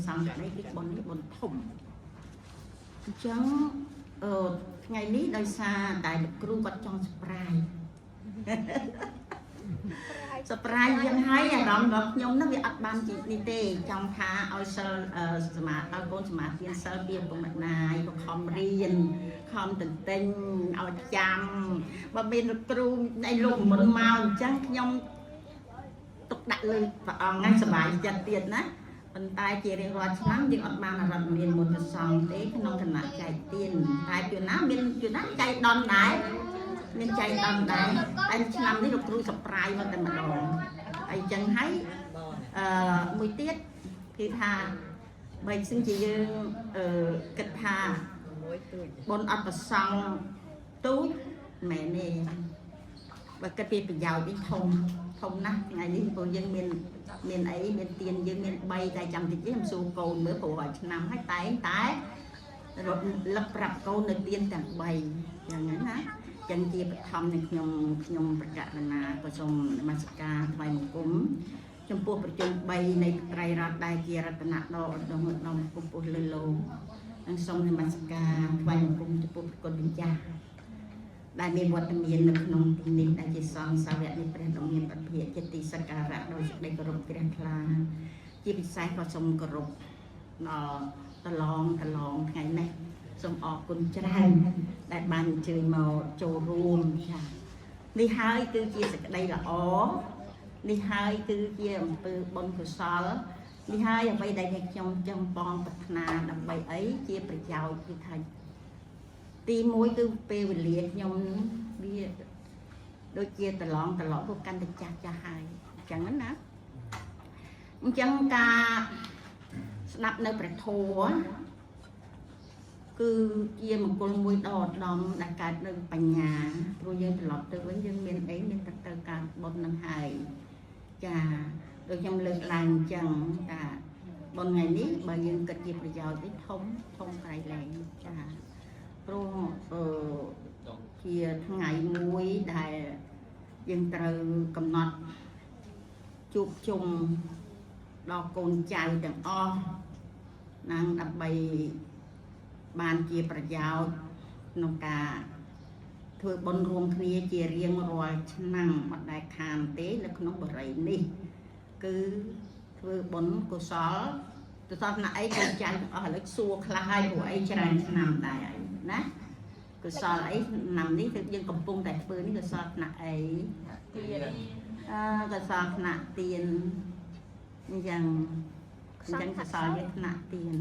សង្ឃក្តីគឺបុណ្យនេះបុណ្យធំអញ្ចឹងអឺថ្ងៃនេះដោយសារតែលោកគ្រូគាត់ចង់ surprise surprise យ៉ាងហើយអារម្មណ៍របស់ខ្ញុំហ្នឹងវាអត់បានជីនេះទេចង់ថាឲ្យសិលអឺសមាឲ្យកូនសមាទានសិលពីឪពុកម្ដាយក៏ខំរៀនខំទន្ទិញឲ្យចាំបើមានលោកគ្រូឯលោកមុនមកអញ្ចឹងខ្ញុំទុកដាក់លើព្រះអង្គហ្នឹងសប្បាយចិត្តទៀតណាប៉ុន្តែជារៀងរាល់ឆ្នាំយើងអត់បានអារម្មណ៍មានមុនប្រសងទេក្នុងគណៈចែកទានតែជួនណាមានជួនណាចែកដនដែរមានចែកដនដែរតែឆ្នាំនេះលោកគ្រូ surprise មកតែម្ដងហើយអញ្ចឹងហើយអឺមួយទៀតគឺថាបើសិនជាយើងអឺគិតថាបុណ្យអត់ប្រសងទូចមែនទេបើគិតពីប្រយោជន៍នេះធំធំណាស់ថ្ងៃនេះព្រោះយើងមានមានអីមានទៀនយើងមាន3តែចាំតិចខ្ញុំសួរកូនមើលព្រោះឲ្យឆ្នាំហើយតែងតែរត់លឹកប្រាប់កូននៅទៀនទាំង3យ៉ាងហ្នឹងណាចឹងជាបឋមនៃខ្ញុំខ្ញុំប្រកាសណាក៏សូមនមស្ការថ្វាយបង្គំចំពោះប្រជុំ3នៃត្រៃរតន៍ដែលជារតនៈដ៏ឧត្តមឧត្តមកម្ពស់លើលោកនិងសូមនមស្ការថ្វាយបង្គំចំពោះព្រះគុណម្ចាស់ដែលមានវត្តមាននៅក្នុងទីនេះដែលជាសង្ឃសាវកនៃព្រះដ៏មានព្រះភិក្ខជាទីសក្ការៈដោយសេចក្តីគោរពជ្រះថ្លាជាពិសេសក៏សូមគោរពដល់តឡងតឡងថ្ងៃនេះសូមអរគុណច្រើនដែលបានអញ្ជើញមកចូលរួមចា៎នេះហើយគឺជាសេចក្តីល្អនេះហើយគឺជាអំពើបុណ្យកុសលនេះហើយអ្វីដែលខ្ញុំចង់បងប្រាថ្នាដើម្បីអីជាប្រយោជន៍គឺថាទី1គឺពេលវេលាខ្ញុំវាដូចជាត្រឡងត្រឡប់ពួកកាន់តែចាស់ចាស់ហើយអញ្ចឹងណាអញ្ចឹងការស្ដាប់នៅព្រះធម៌គឺជាមង្គលមួយដ៏ឧត្តមដែលកើតនៅបញ្ញាព្រោះយើងត្រឡប់ទៅវិញយើងមានអីមានតែត្រូវការបុណ្យនឹងហើយចាដូចខ្ញុំលើកឡើងអញ្ចឹងតាបុណ្យថ្ងៃនេះបើយើងគិតជាប្រយោជន៍នេះធំធំក្រៃលែងចាព្រោះអឺជាថ្ងៃមួយដែលយើងត្រូវកំណត់ជួបជុំដល់កូនចៅទាំងអស់នឹងដើម្បីបានជាប្រយោជន៍ក្នុងការធ្វើបុណ្យរួមគ្នាជារៀងរាល់ឆ្នាំអត់ដែលខានទេនៅក្នុងបរិយនេះគឺធ្វើបុណ្យកុសលកុសលថ្នាក់អីកូនចៅទាំងអស់ឥឡូវសួរខ្លះហើយព្រោះអីច្រើនឆ្នាំដែរហើយណាកុសលអីឆ្នាំនេះគឺយើងកំពុងតែធ្វើនេះកុសលថ្នាក់អី ទៀន អឺកុសលថ្នាក់ទៀនអញ្ចឹងអញ្ចឹងកុសលយើងថ្នាក់ទៀន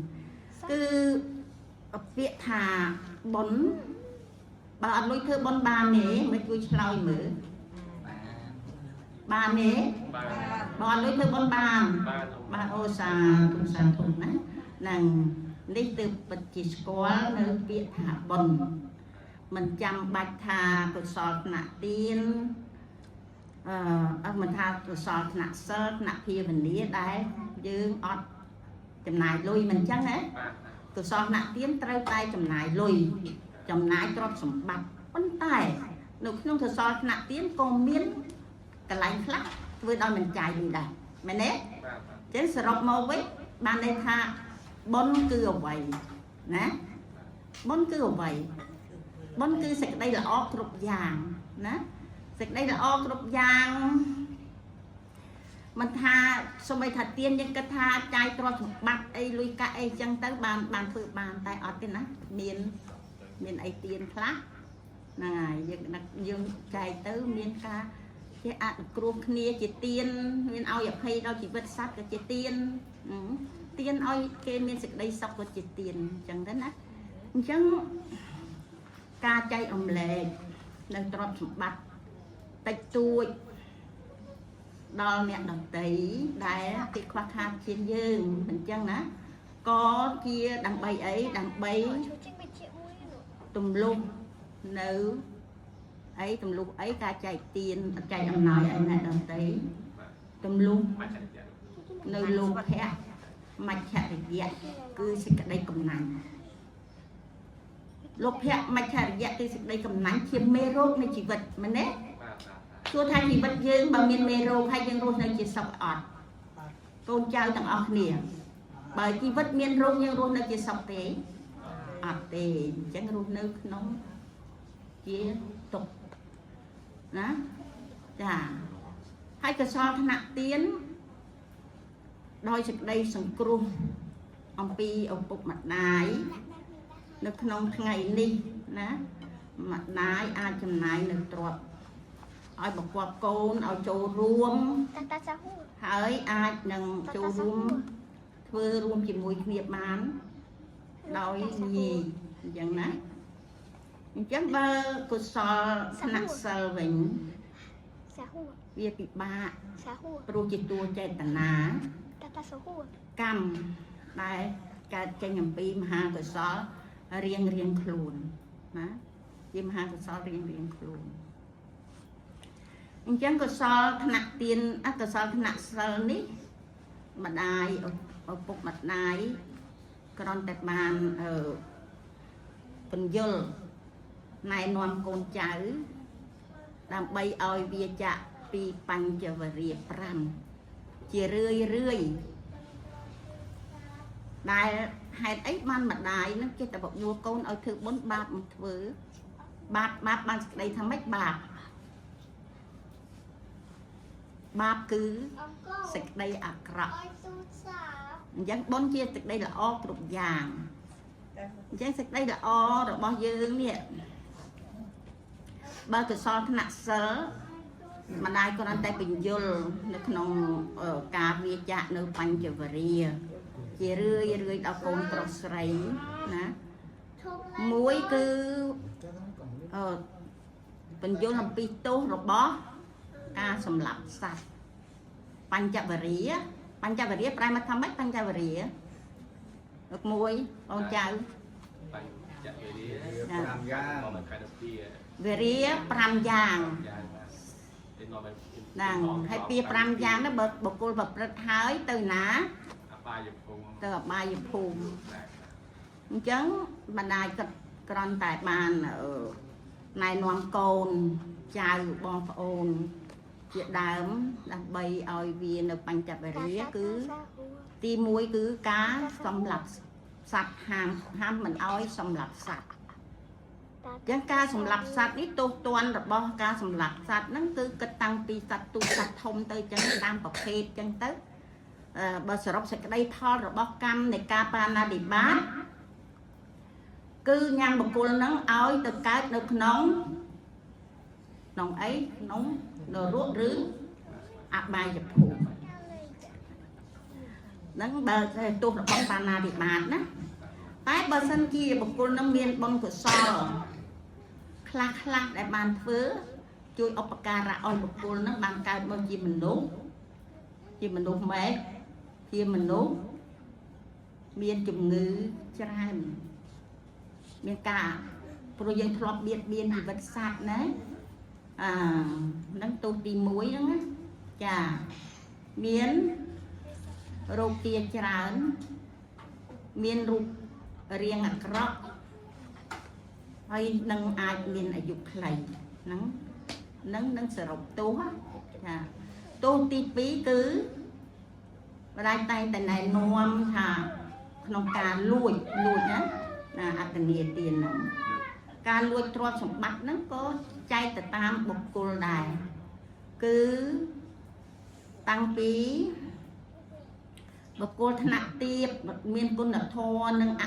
គឺពាក្យថាបុណ្យបើអត់លុយធ្វើបុណ្យបានទេមិនជួយឆ្លើយមើល បាន បានទេ បាន បើអត់លុយធ្វើបុណ្យបាន បាន បាទអូសាធុសាធុណានឹងនេះទើបពិតជាស្គាល់នៅពាក្យថាបុណ្យមិនចាំបាច់ថាកុសលថ្នាក់ទានអឺអត់មិនថាកុសលថ្នាក់សិលថ្នាក់ភាវនាដែលយើងអត់ចំណាយលុយមិនអញ្ចឹងហ៎ បាទ កុសលថ្នាក់ទានត្រូវតែចំណាយលុយចំណាយទ្រព្យសម្បត្តិប៉ុន្តែនៅក្នុងកុសលថ្នាក់ទានក៏មានកន្លែងខ្លះធ្វើដោយមិនចាយលុយដែរមែនទេ បាទ ចឹងសរុបមកវិញបានន័យថាបុណ្យគឺអ្វីណាបុណ្យគឺអ្វីបុណ្យគឺសេចក្តីល្អគ្រប់យ៉ាងណាសេចក្តីល្អគ្រប់យ៉ាងមិនថាសូម្បីថាទៀនយើងគិតថាចាយទ្រព្យសម្បត្តិអីលុយកាក់អីចឹងទៅបានបានធ្វើបានតែអត់ទេណាមានមានអីទៀនខ្លះហ្នឹងហើយយើងដឹកយើងចែកទៅមានការ ជាអនុគ្រោះគ្នាជាទៀនមានឲ្យអភ័យដល់ជីវិតសត្វក៏ជាទៀនហឹមទៀនឲ្យគេមានសេចក្តីសុខក៏ជាទៀនអញ្ចឹងទៅណាអញ្ចឹងការចែករំលែកនៅទ្រព្យសម្បត្តិតិចតួចដល់អ្នកដតីដែលគេខ្វះខាតជាងយើងអញ្ចឹងណាក៏ជាដើម្បីអីដើម្បី ជួយចេញវិជាមួយនោះ ទម្លុះនៅអីទម្លុះអីការចែកទៀនចែកអំណោយឲ្យអ្នកដទៃទម្លុះ មច្ឆរិយៈ នៅលោភៈមច្ឆរិយៈគឺសេចក្តីកំណាញ់លោភៈមច្ឆរិយៈគឺសេចក្តីកំណាញ់ជាមេរោគនៃជីវិតមែនទេ បាទបាទ សួរថាជីវិតយើងបើមានមេរោគហើយយើងរស់នៅជាសុខអត់កូនចៅទាំងអស់គ្នា បើជីវិតមានរោគយើងរស់នៅជាសុខទេអត់ទេអញ្ចឹងរស់នៅក្នុងជាទុក្ខណាចាហើយកុសលថ្នាក់ទានដោយសេចក្តីសង្គ្រោះអំពីឪពុកម្ដាយនៅក្នុងថ្ងៃនេះណាម្ដាយអាចចំណាយនៅទ្រព្យឲ្យបង្គាប់កូនឲ្យចូលរួម តាតាសាហ៊ូ ហើយអាចនឹងចូលរួមធ្វើរួមជាមួយគ្នាបានដោយងាយអញ្ចឹងណាអញ្ចឹងបើកុសលថ្នាក់សិលវិញ សាហ៊ូ វាពិបាក សាហ៊ូ ព្រោះជាតួចេតនា តាតាសាហ៊ូ កម្មដែលកើតចេញអំពីមហាកុសលរៀងរៀងខ្លួនណាជាមហាកុសលរៀងរៀងខ្លួនអញ្ចឹងកុសលថ្នាក់ទានអកុសលថ្នាក់សិលនេះម្ដាយឪពុកម្ដាយគ្រាន់តែបានអឺពន្យល់ណែនាំកូនចៅដើម្បីឲ្យវាចាក់ពីបញ្ចវរិយ5ជារឿយរឿយ ដែលហេតុអីបានម្ដាយនឹងចេះតែបបួលកូនឲ្យធ្វើបុណ្យបាបមិនធ្វើបាបបាបបានសេចក្តីថាម៉េចបាបបាបគឺ អង្គ សេចក្តីអាក្រក់ ឲ្យទូសា អញ្ចឹងបុណ្យជាសេចក្តីល្អគ្រប់យ៉ាងអញ្ចឹងសេចក្តីល្អរបស់យើងនេះបើកុសលថ្នាក់សិលម្ដាយគ្រាន់តែបញ្យលនៅក្នុងការវាចាកនៅបញ្ចវរិយជារឿយរឿយដល់កូនប្រុសស្រីណាមួយគឺអឺបញ្យលអំពីទោសរបស់ការសម្លាប់សត្វបញ្ចវរិយបញ្ចវរិយប្រែមកថាម៉េចបញ្ចវរិយលោកមួយបងចៅ បញ្ចវេរា 5យ៉ាង មកខែដល់ពី វរិយ5យ៉ាង យ៉ាងទីនាំ ហ្នឹងហើយពី5យ៉ាងហ្នឹងបើបុគ្គលប្រព្រឹត្តហើយទៅណា អបាយភូមិ ទៅអបាយភូមិអញ្ចឹងបណ្ដាយគាត់គ្រាន់តែបានអឺណែនាំកូនចៅបងប្អូនជាដើមដើម្បីឲ្យវានៅបញ្ចវរិយគឺទី1គឺការសម្លាប់សត្វហាមហាមមិនឲ្យសម្លាប់សត្វ ចឹងការសម្លាប់សត្វនេះទោសទណ្ឌរបស់ការសម្លាប់សត្វហ្នឹងគឺគិតតាំងពីសត្វទូចសត្វធំទៅចឹងតាមប្រភេទចឹងទៅអឺបើសរុបសេចក្តីផលរបស់កម្មនៃការបាណាតិបាតគឺញ៉ាំបុគ្គលហ្នឹងឲ្យទៅកើតនៅក្នុងក្នុងអីក្នុងនរកឬអបាយភូមិហ្នឹងបើទោសរបស់បាណាតិបាតណាតែបើសិនជាបុគ្គលហ្នឹងមានបុណ្យកុសល ខ្លះខ្លះដែលបានធ្វើជួយឧបការៈឲ្យបុគ្គលនឹងបានកើតមកជាមនុស្សជាមនុស្សម៉ែកជាមនុស្សមានជំងឺច្រើនមានការព្រោះយើងធ្លាប់បៀតបៀនជីវិតសត្វណាអាហ្នឹងទោសទី1ហ្នឹងណាចាមានរោគទាច្រើនមានរូបរាងអាក្រក់ ហើយនឹងអាចមានអាយុខ្លីហ្នឹងហ្នឹងនឹងសរុបទោសចាទោសទី2គឺម្ដាយតែងតែណែនាំថាក្នុងការលួចលួចណាណាអត្តនីទានហ្នឹងការលួចទ្រព្យសម្បត្តិហ្នឹងក៏ចែកទៅតាមបុគ្គលដែរគឺតាំងពីបុគ្គលថ្នាក់ទាបមានគុណធម៌និងអ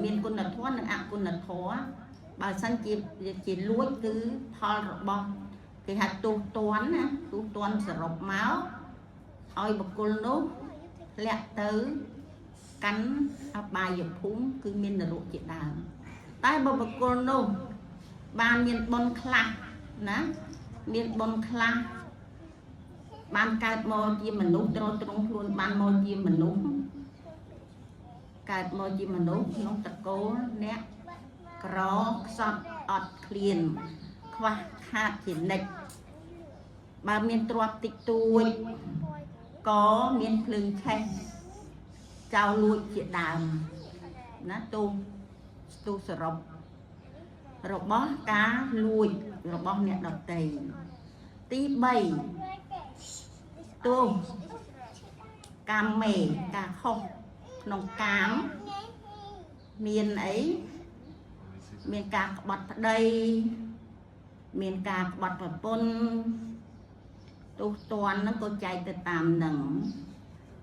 មានគុណធម៌និងអគុណធម៌បើសិនជាជាលួចគឺផលរបស់គេហៅទោសទណ្ឌណាទោសទណ្ឌសរុបមកឲ្យបុគ្គលនោះធ្លាក់ទៅកាន់អបាយភូមិគឺមាននរកជាដើមតែបើបុគ្គលនោះបានមានបុណ្យខ្លះណាមានបុណ្យខ្លះបានកើតមកជាមនុស្សទ្រទ្រង់ខ្លួនបានមកជាមនុស្ស កើតមកជាមនុស្សក្នុងតកូលអ្នកក្រខ្សត់អត់ឃ្លានខ្វះខាតជានិច្ចបើមានទ្រព្យតិចតួចក៏មានភ្លើងឆេះចោលលួចជាដើមណាទូទូសរុបរបស់ការលួចរបស់អ្នកដតីទី3ទោសកម្មមេការខុស ក្នុងកាមមានអីមានការក្បត់ប្តីមានការក្បត់ប្រពន្ធទោសទណ្ឌហ្នឹងក៏ចែកទៅតាមហ្នឹង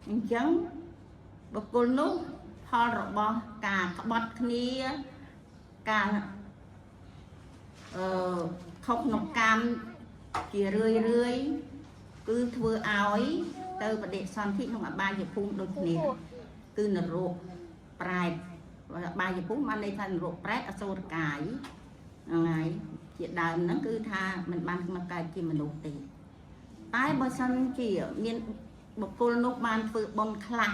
អញ្ចឹងបុគ្គលនោះផលរបស់ការក្បត់គ្នាការអឺខុសក្នុងកាមជារឿយរឿយគឺធ្វើឲ្យទៅបដិសន្ធិក្នុងអបាយភូមិដូចគ្នា គឺនរកប្រែតបាយភូមិបានន័យថានរកប្រែតអសុរកាយហ្នឹងហើយជាដើមហ្នឹងគឺថាមិនបានមកកើតជាមនុស្សទេតែបើសិនជាមានបុគ្គលនោះបានធ្វើបុណ្យខ្លះ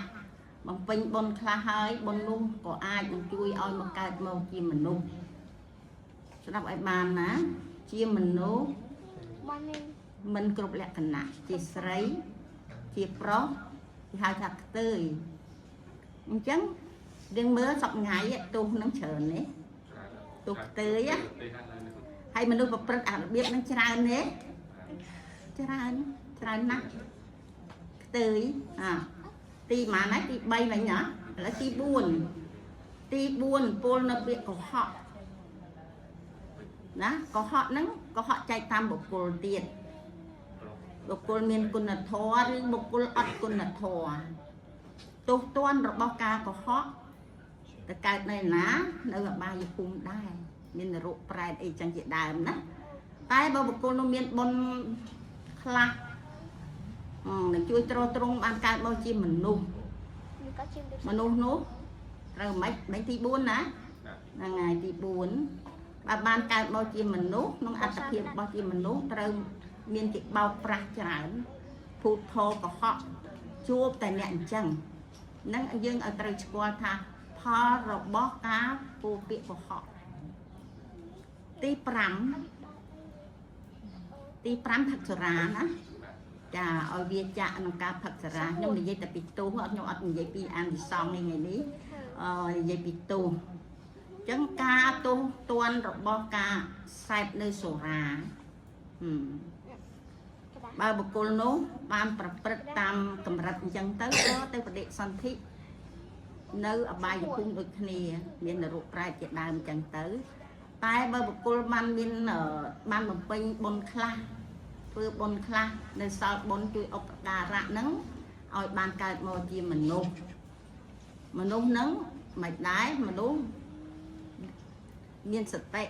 បំពេញបុណ្យខ្លះហើយបុណ្យនោះក៏អាចនឹងជួយឲ្យមកកើតមកជាមនុស្សស្ដាប់ឲ្យបានណាជាមនុស្ស បានមាន មិនគ្រប់លក្ខណៈជាស្រីជាប្រុសគេហៅថាខ្ទើយអញ្ចឹងយើងមើលសប្ងៃទោសនឹងច្រើននេះ ទោសខ្ទើយណា ទេហាឡើងនេះ ហើយមនុស្សប្រព្រឹត្តអារបៀបនឹងច្រើនទេច្រើនច្រើនណាស់ខ្ទើយអាទីប៉ុន្មានហើយទី3វិញណាឥឡូវទី4ទី4ពលនៅពាក្យកុហកណាកុហកហ្នឹងកុហកចែកតាមបុគ្គលទៀត បុគ្គលមានគុណធម៌ឬបុគ្គលអត់គុណធម៌ទោសទណ្ឌរបស់ការកុហកទៅកើតនៅណា នៅអបាយភូមិដែរមាននរកប្រែតអីចឹងជាដើមណាតែបើបុគ្គលនោះមានបុណ្យខ្លះនឹងជួយទ្រទ្រង់បានកើតមកជាមនុស្ស មានក៏ជា មនុស្សនោះត្រូវមិនមិនទី4ណាហ្នឹងហើយទី4បើបានកើតមកជាមនុស្សក្នុងអត្តភាពរបស់ជាមនុស្សត្រូវមានគេបោកប្រាស់ច្រើនភូតធរកុហកជួបតែអ្នកអញ្ចឹងហ្នឹងយើងឲ្យត្រូវស្គាល់ថាផលរបស់ការពោលពាក្យកុហកទី5ទី5ផឹកសុរាណាចាឲ្យវាចាក់ក្នុងការផឹកសុរាខ្ញុំនិយាយតែពីទោសអត់ខ្ញុំអត់និយាយពីអានិសង្សនេះថ្ងៃនេះ អឺនិយាយពីទោសអញ្ចឹងការទោសទណ្ឌរបស់ការសែបនៅសូរាហឹមបើបុគ្គលនោះបានប្រព្រឹត្តតាមកម្រិតអញ្ចឹងទៅក៏ទៅបដិសន្ធិនៅអបាយភូមិដូចគ្នា មាននរកប្រែតជាដើមអញ្ចឹងទៅ តែបើបុគ្គលបានមានបានបំពេញបុណ្យខ្លះធ្វើបុណ្យខ្លះនៅសល់បុណ្យជួយឧបការៈហ្នឹងឲ្យបានកើតមកជាមនុស្សមនុស្សហ្នឹងមិនដែរមនុស្សមានសតិ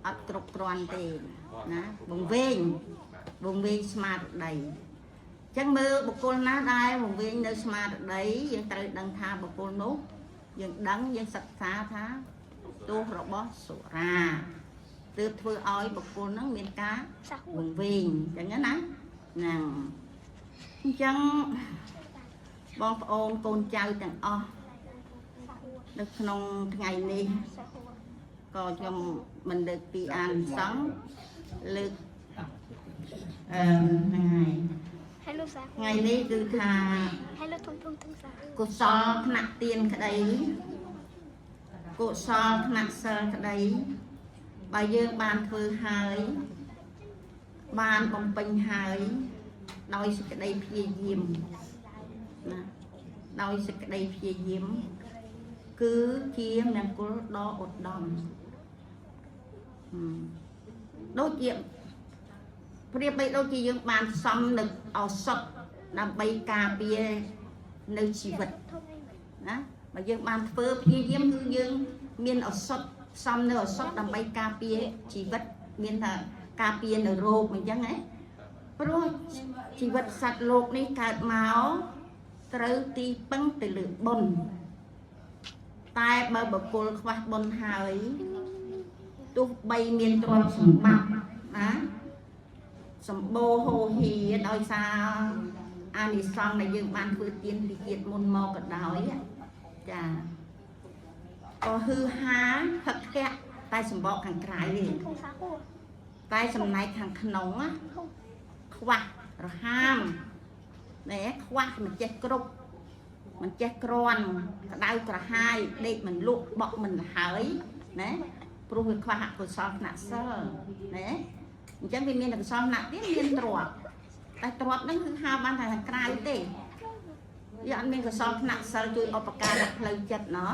អត់គ្រប់គ្រាន់ទេណាវង្វេងវង្វេងស្មារតីអញ្ចឹងមើលបុគ្គលណាដែលវង្វេងនៅស្មារតីយើងត្រូវដឹងថាបុគ្គលនោះយើងដឹងយើងសិក្សាថាទោសរបស់សុរាទើបធ្វើឲ្យបុគ្គលហ្នឹងមានការ សាហួ វង្វេងអញ្ចឹងណាហ្នឹងអញ្ចឹងបងប្អូនកូនចៅទាំងអស់ សាហួ នៅក្នុងថ្ងៃនេះ សាហួ ក៏ខ្ញុំមិនលើកពីអានិសង្សលើកអឺហ្នឹងហើយ ហើយលោកសា ថ្ងៃនេះគឺថា ហើយលោកធំធំធំសា កុសលថ្នាក់ទានក្តីកុសលថ្នាក់សិលក្តីបើយើងបានធ្វើហើយបានបំពេញហើយដោយសេចក្តីព្យាយាមណាដោយសេចក្តីព្យាយាម គឺជាមង្គលដ៏ឧត្តមហឹមដូចជាប្រៀបបីដូចជាយើងបានផ្សំនៅឱសថដើម្បីការពារនៅជីវិត ធំអីមិន ណាបើយើងបានធ្វើព្យាយាមគឺយើងមានឱសថផ្សំនៅឱសថដើម្បីការពារជីវិតមានថាការពារនៅរោគអញ្ចឹងហ៎ព្រោះជីវិតសត្វលោកនេះកើតមកត្រូវទីពឹងទៅលើបុណ្យតែបើបុគ្គលខ្វះបុណ្យហើយទោះបីមានទ្រព្យសម្បត្តិណាសម្បូរហូរហៀដោយសារអានិសង្សដែលយើងបានធ្វើទានពីជាតិមុនមកក៏ដោយចាក៏ហឺហាហឹកធាក់តែសម្បកខាងក្រៅទេ ធំសាហួ តែចំណែកខាងក្នុងណា ធំ ខ្វះរហាមណែខ្វះមិនចេះគ្រប់មិនចេះក្រាន់ក្តៅក្រហាយដេកមិនលក់បក់មិនហើយណាព្រោះវាខ្វះអកុសលថ្នាក់សិលណាអញ្ចឹងវាមានអកុសលថ្នាក់ទៀតមានទ្រព្យតែទ្រព្យហ្នឹងគឺហៅបានតែខាងក្រៅទេ វាអត់មានកុសលថ្នាក់សិលជួយឧបការៈផ្លូវចិត្តណោះ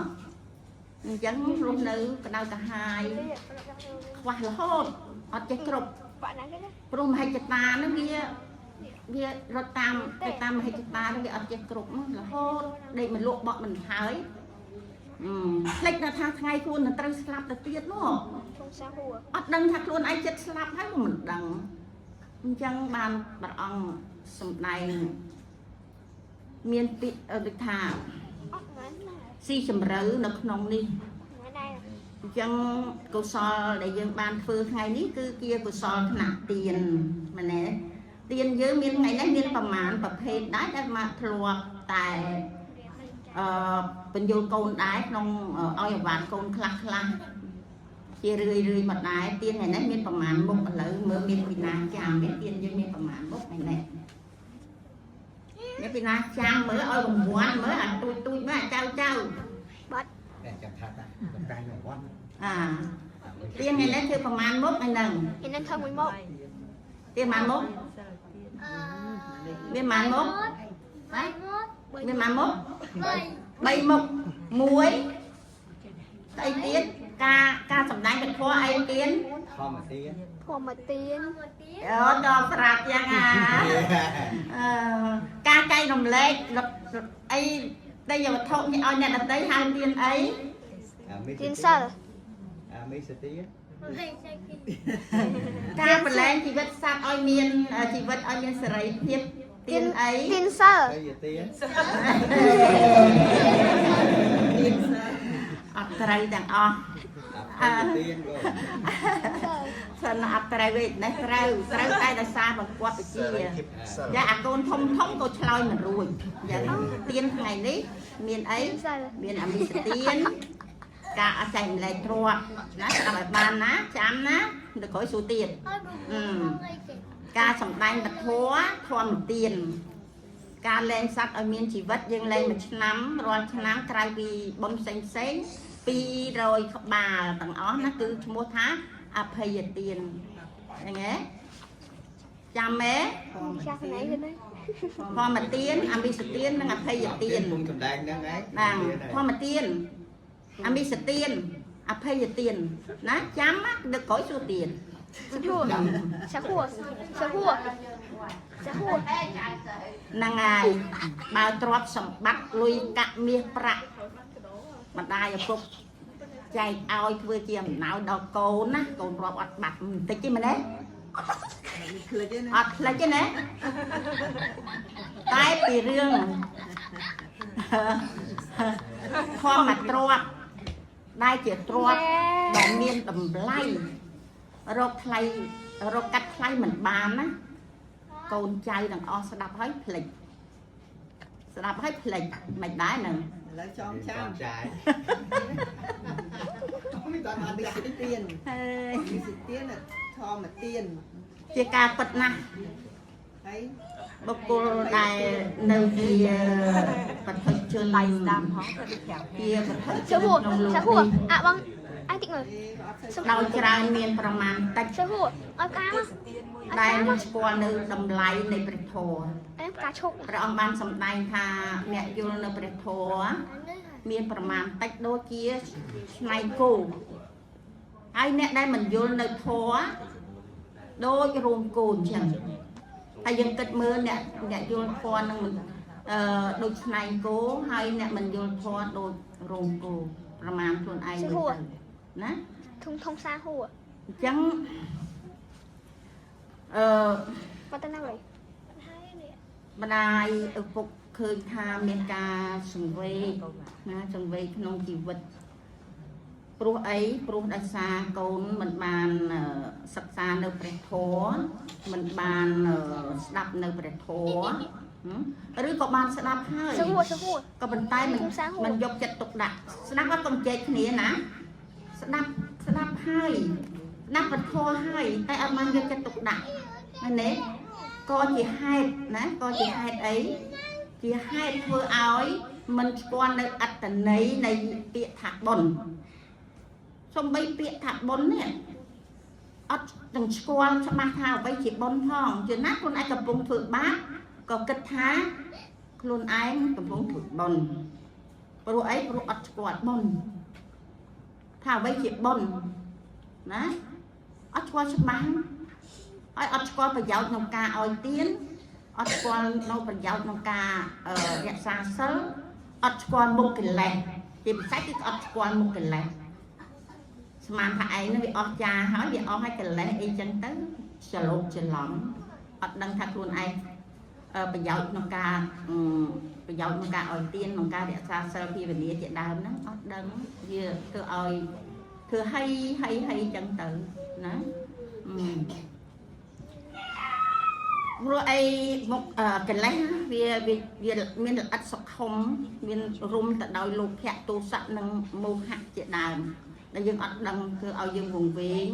អញ្ចឹងរស់នៅក្តៅក្រហាយខ្វះរហូតអត់ចេះគ្រប់ បាក់ណាគេណា ព្រោះមហិច្ឆតាហ្នឹងវាវារត់តាមទៅតាមមហិច្ឆតាហ្នឹងវាអត់ចេះគ្រប់ហ្នឹងរហូតដេកមិនលក់បក់មិនហើយអឺផ្លេចដល់ថាថ្ងៃខ្លួននឹងត្រូវស្លាប់ទៅទៀតនោះ ធំសាហួរ អត់ដឹងថាខ្លួនឯងចិត្តស្លាប់ហើយក៏មិនដឹងអញ្ចឹងបានព្រះអង្គសម្ដែងមានពាក្យដូចថា អត់មែនណា ស៊ីជម្រៅនៅក្នុងនេះ មែនដែរ អញ្ចឹងកុសលដែលយើងបានធ្វើថ្ងៃនេះគឺជាកុសលថ្នាក់ទានមែនទេទានយើងមានថ្ងៃនេះមានប្រមាណប្រភេទដែរដែលមកធ្លាប់តែអឺបញ្យលកូនដែរក្នុងឲ្យអាវ៉ាត់កូនខ្លះខ្លះជារឿយរឿយមកដែរទានថ្ងៃនេះមានប្រមាណមុខឥឡូវមើលមានពីណាចាំទេទានយើងមានប្រមាណមុខថ្ងៃនេះមានពីណាចាំមើលឲ្យរង្វាន់មើលអាទូចទូចមើលអាចៅចៅ បាត់ តែចាំថាតាកំតាយរង្វាន់ អា ទៀនថ្ងៃនេះធ្វើប្រមាណមុខថ្ងៃហ្នឹង ឯនឹងធ្វើមួយមក ទៀនប្រមាណមុខមានប្រមាណមុខណាមានប្រមាណមុខ3មុខ1ស្អីទៀតការការសម្ដែងពធអីទៀត ធម្មទាន ធម្មទាន អូដល់ប្រាប់យ៉ាងអាអឺការចែករំលែកអីដីវត្ថុនេះឲ្យអ្នកដទៃហៅទៀនអី ទានសិល អាមេសទាន ការប្រឡែងជីវិតសត្វឲ្យមានជីវិតឲ្យមានសេរីភាពទៀនអី ទានសិល ហើយទាន អត់ត្រូវទាំងអស់ អាទានក៏ សិនអត់ត្រូវទេនេះត្រូវត្រូវតែដោយសារបង្គាប់វិជាយ៉ាអាកូនធំធំក៏ឆ្លើយមិនរួចយ៉ាងទៀនថ្ងៃនេះមានអី ទានសិល មានអមិសទៀនការអត់ចែកម្លែកទ្រព្យណាស្ដាប់ឲ្យបានណាចាំណាទៅក្រោយសួរទៀតការសម្ដែងពធធម្មទានការលែងសត្វឲ្យមានជីវិតយើងលែងមួយឆ្នាំរាល់ឆ្នាំក្រៅពីបុណ្យផ្សេងផ្សេង200ក្បាលទាំងអស់ណាគឺឈ្មោះថាអភ័យទានហ្នឹងហ៎ចាំទេ ចាស់ណៃគេណា ធម្មទានអមិសទាននិងអភ័យទាន ពុំសម្ដែងហ្នឹងឯង ហ្នឹងធម្មទានអមិសទានអភ័យទានណាចាំណាដឹកក្រោយសួរទាន សាហួរសាហួរសាហួរសាហួរ ហ្នឹងហើយបើទ្រព្យសម្បត្តិលុយកាក់មាសប្រាក់ម្ដាយឪពុកចែកឲ្យធ្វើជាអំណោយដល់កូនណាកូនរាប់អត់បាត់បន្តិចទេមែនទេ ភ្លេចទេណា អត់ភ្លេចទេណាតែពីរឿងធម្មទ្រព្យដែលជាទ្រព្យដែលមានតម្លៃរកថ្លៃរកកាត់ថ្លៃមិនបានណាកូនចៅទាំងអស់ស្ដាប់ហើយភ្លេចស្ដាប់ហើយភ្លេចមិនដែរនឹង ឥឡូវចងចាំ ចាយ មិនដល់អត់មានសិទាន ហើយ មានសិទានធម្មទាន ជាការពិតណាស់ ហើយ បុគ្គលដែលនៅជាបឋិជនដៃស្ដាំហោជាបឋិជន សាហួរ ក្នុងលោក សាហួរ នេះ អាបងអញតិចមើល ទេអត់សូវ ដោយច្រើនមានប្រមាណតិច សាហួរឲ្យផ្កាមក ដែលមិនស្គាល់នៅតម្លៃនៃព្រះធម៌ អញផ្កាឈូក ព្រះអង្គបានសម្ដែងថាអ្នកយល់នៅព្រះធម៌មានប្រមាណតិចដូចជាឆ្នៃគោហើយអ្នកដែលមិនយល់នៅធម៌ដូចរោងគោអញ្ចឹងហើយយើងគិតមើលអ្នកអ្នកយល់ធម៌នឹងមិនអឺដូចឆ្នៃគោហើយអ្នកមិនយល់ធម៌ដូចរោងគោប្រមាណខ្លួនឯងមើលទៅណា ធំធំសាហួរ អញ្ចឹងអឺ មកទៅណាវិញ ម្ដាយឪពុកឃើញថាមានការសង្វេគណាសង្វេគក្នុងជីវិតព្រោះអីព្រោះដោយសារកូនមិនបានអឺសិក្សានៅព្រះធម៌មិនបានអឺស្ដាប់នៅព្រះធម៌ហឹមឬក៏បានស្ដាប់ហើយ សាហួរសាហួរ ក៏ប៉ុន្តែមិន សាហួរ មិនយកចិត្តទុកដាក់ស្ដាប់អត់កុំជែកគ្នាណាស្ដាប់ស្ដាប់ហើយស្ដាប់ពធហើយតែអត់បានយកចិត្តទុកដាក់មែនទេក៏ជាហេតុណាក៏ជាហេតុអីជាហេតុធ្វើឲ្យមិនស្គាល់នៅអត្តន័យនៃពាក្យថាបុណ្យសំបីពាក្យថាបុណ្យនេះអត់ទាំងស្គាល់ច្បាស់ថាអ្វីជាបុណ្យផងជាណាខ្លួនឯងកំពុងធ្វើបាបក៏គិតថា ខ្លួនឯងកំពុងធ្វើបុណ្យព្រោះអីព្រោះអត់ស្គាល់បុណ្យថាអ្វីជាបុណ្យណាអត់ស្គាល់ច្បាស់ហើយអត់ស្គាល់ប្រយោជន៍ក្នុងការឲ្យទានអត់ស្គាល់នៅប្រយោជន៍ក្នុងការអឺរក្សាសិលអត់ស្គាល់មុខកិលេសជាពិសេសគឺអត់ស្គាល់មុខកិលេសស្មានថាឯងនឹងវាអស់ចាហើយវាអស់ហើយកិលេសអីចឹងទៅច្រឡូកច្រឡំអត់ដឹងថាខ្លួនឯងអឺប្រយោជន៍ក្នុងការអឺប្រយោជន៍ក្នុងការឲ្យទានក្នុងការរក្សាសិលភាវនាជាដើមហ្នឹងអត់ដឹងវាធ្វើឲ្យធ្វើហីហីហីចឹងទៅណាអឺ ព្រោះអីមុខអឺកិលេសវាវាវាមានល្អិតសុខុមមានរុំទៅដោយលោភៈទោសៈនិងមោហៈជាដើមដែលយើងអត់ដឹងគឺឲ្យយើងវង្វេង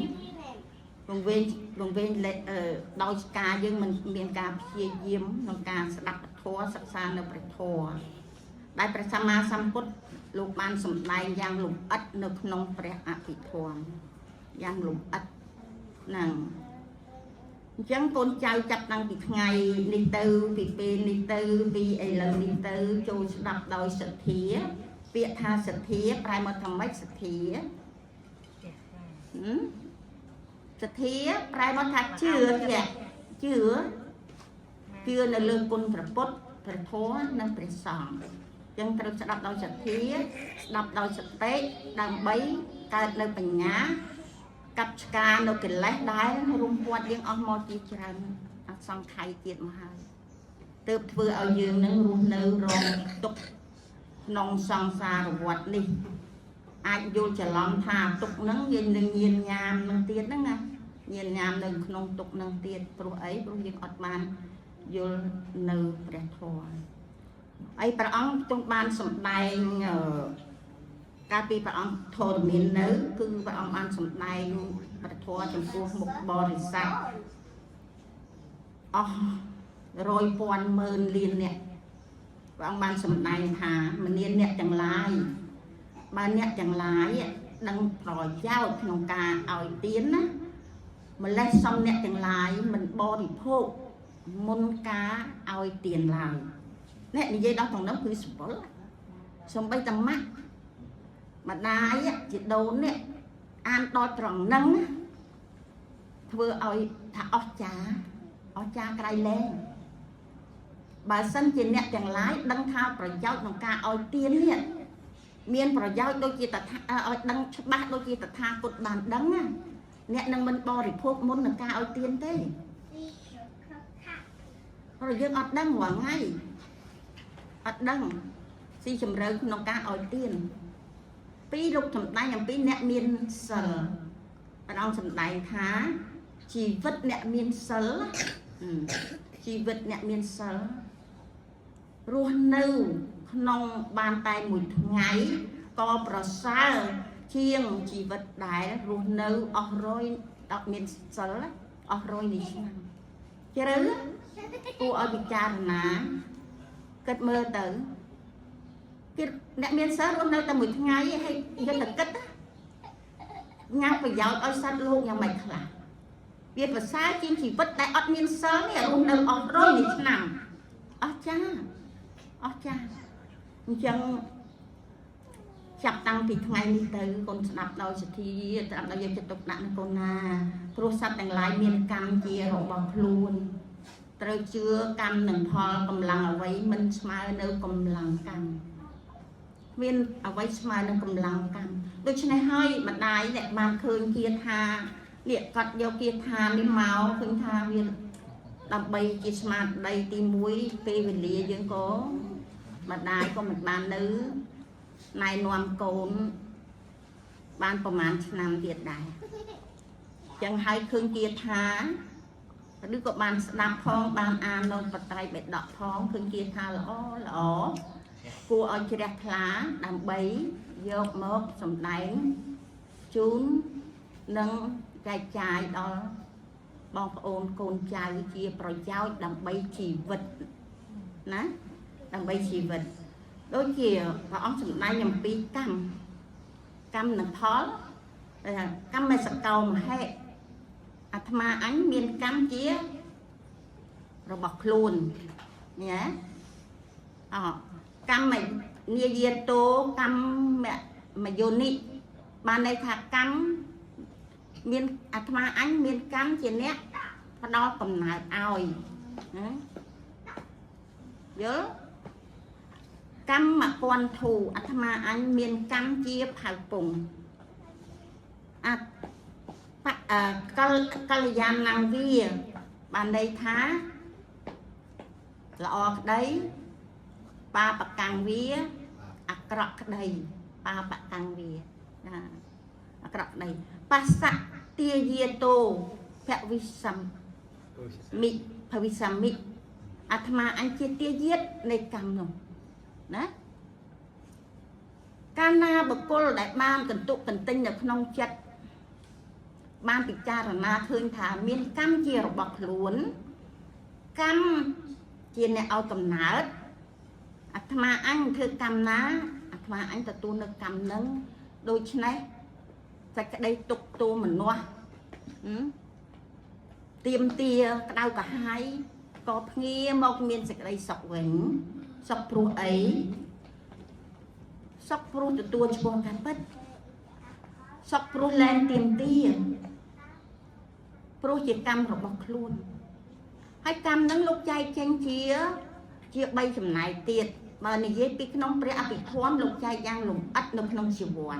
វង្វេងវង្វេងលេអឺដោយការយើងមិនមានការព្យាយាមក្នុងការស្ដាប់ធម៌សិក្សានៅព្រះធម៌ដែលព្រះសម្មាសម្ពុទ្ធលោកបានសម្ដែងយ៉ាងលម្អិតនៅក្នុងព្រះអភិធម្មយ៉ាងលម្អិតហ្នឹង អញ្ចឹងកូនចៅចាប់តាំងពីថ្ងៃនេះទៅពីពេលនេះទៅពីឥឡូវនេះទៅចូលស្ដាប់ដោយសទ្ធា ពាក្យថាសទ្ធាប្រែមកថាម៉េចសទ្ធាហឹមសទ្ធាប្រែមកថាជឿជាក់ជឿជឿនៅលើគុណព្រះពុទ្ធព្រះធម៌និងព្រះសង្ឃអញ្ចឹងត្រូវស្ដាប់ដោយសទ្ធាស្ដាប់ដោយសតិដើម្បីកើតនៅបញ្ញា កាប់ឆ្ការនៅកិលេសដែលរុំព័ទ្ធយើងអស់មកជាច្រើនអសង្ខ័យទៀតមកហើយទើបធ្វើឲ្យយើងនឹងរស់នៅរងទុក្ខក្នុងសង្សារវដ្តនេះអាចយល់ច្រឡំថាទុក្ខនឹងយើងនឹងញៀនញ៉ាមនឹងទៀតហ្នឹងណាញៀនញ៉ាមនៅក្នុងទុក្ខនឹងទៀតព្រោះអីព្រោះយើងអត់បានយល់នៅព្រះធម៌អីព្រះអង្គទ្រង់បានសម្ដែងអឺ កាលពីព្រះអង្គធរមាននៅ គឺព្រះអង្គបានសម្ដែងព្រះធម៌ចំពោះមុខបរិស័ទអស់រយពាន់ម៉ឺនលានអ្នកព្រះអង្គបានសម្ដែងថាមនាលអ្នកទាំងឡាយបើអ្នកទាំងឡាយដឹងប្រយោជន៍ក្នុងការឲ្យទានណាម្លេះសំអ្នកទាំងឡាយមិនបរិភោគមុនការឲ្យទានឡើយអ្នកនិយាយដល់ត្រង់នោះគឺសម្បុរសំបីតាម៉ាក់ ម្ដាយជាដូននេះអានដល់ត្រង់ហ្នឹងណាធ្វើឲ្យថាអស់ចាអស់ចាក្រៃលែងបើសិនជាអ្នកទាំងឡាយដឹងថាប្រយោជន៍ក្នុងការឲ្យទាននេះមានប្រយោជន៍ដូចជាតថាឲ្យដឹងច្បាស់ដូចជាតថាគតបានដឹងណាអ្នកនឹងមិនបរិភោគមុននឹងការឲ្យទានទេព្រោះយើងអត់ដឹងរាល់ថ្ងៃអត់ដឹងស៊ីជម្រៅក្នុងការឲ្យទាន ពីរលោកសម្ដែងអំពីអ្នកមានសិលព្រះអង្គសម្ដែងថាជីវិតអ្នកមានសិលអឺជីវិតអ្នកមានសិលរស់នៅក្នុងបានតែមួយថ្ងៃក៏ប្រសើរជាងជីវិតដែលរស់នៅអស់រយអត់មានសិលអស់រយនៃឆ្នាំជ្រៅគួរឲ្យពិចារណាគិតមើលទៅ គេអ្នកមានសិលរស់នៅតែមួយថ្ងៃឯងហើយយើងតែគិតណាញ៉ាំប្រយោជន៍ឲ្យសត្វលោកយ៉ាងម៉េចខ្លះវាប្រសើរជាងជីវិតដែលអត់មានសិលនេះរស់នៅអស់រយនៃឆ្នាំអស់ចាអស់ចាអញ្ចឹងចាប់តាំងពីថ្ងៃនេះទៅកូនស្ដាប់ដោយសទ្ធាស្ដាប់ដោយយកចិត្តទុកដាក់ណាកូនណាព្រោះសត្វទាំងឡាយមានកម្មជារបស់ខ្លួនត្រូវជឿកម្មនិងផលកម្លាំងអ្វីមិនស្មើនៅកម្លាំងកម្ម មានអ្វីស្មើនឹងកម្លាំងកម្មដូច្នេះហើយម្ដាយអ្នកបានឃើញគាថានេះគាត់យកគាថានេះមកឃើញថាវាដើម្បីជាស្មារតីទី1ពេលវេលាយើងក៏ម្ដាយក៏មិនបាននៅណែនាំកូនបានប្រហែលឆ្នាំទៀតដែរចឹងហើយឃើញគាថាឬក៏បានស្ដាប់ផងបានអាននៅបត្រៃបិដកផងឃើញគាថាល្អល្អ គួរឲ្យជ្រះថ្លាដើម្បីយកមកសម្ដែងជូននិងចែកចាយដល់បងប្អូនកូនចៅជាប្រយោជន៍ដើម្បីជីវិតណាដើម្បីជីវិតដូចជាព្រះអង្គសម្ដែងអំពីកម្មកម្មនិងផលគេថាកម្មសកោមហេអាត្មាអញមានកម្មជារបស់ខ្លួនណា អកម្មនាយាតោកម្មមយោនិបានន័យថាកម្មមានអាត្មាអញមានកម្មជាអ្នកផ្ដល់កំណើតឲ្យណាយល់កម្មពន្ធូអាត្មាអញមានកម្មជាផៅពងអបអកលកល្យាណងវាបានន័យថាល្អក្តីបាបកម្មវាអាក្រក់ក្តីបាបកម្មវាណាអាក្រក់ក្តីបស្សៈទាយាតោភវិសមិភវិសមិអាត្មាអញជាទាយាតនៃកម្មនោះណាកាលណាបុគ្គលដែលបានកន្ទុកកន្ទិញនៅក្នុងចិត្តបានពិចារណាឃើញថាមានកម្មជារបស់ខ្លួនកម្មជាអ្នកឲ្យកំណើតអាត្មាអញធ្វើកម្មណាអាត្មាអញទទួលនៅកម្មនឹងដូច្នេះសេចក្តីទុកទោមនស្សហឹមទៀមទាក្តៅក្រហាយក៏ភ្ងាមកមានសេចក្តីសុខវិញសុខព្រោះអីសុខព្រោះទទួលឆ្ពោះការពិតសុខព្រោះលែងទៀមទាព្រោះជាកម្មរបស់ខ្លួនហើយកម្មនឹងលោកចែកចេញជាជា3ចំណែកទៀតបើនិយាយពីក្នុងព្រះអភិធម្មលោកចែកយ៉ាងលម្អិតនៅក្នុងជីវ័ន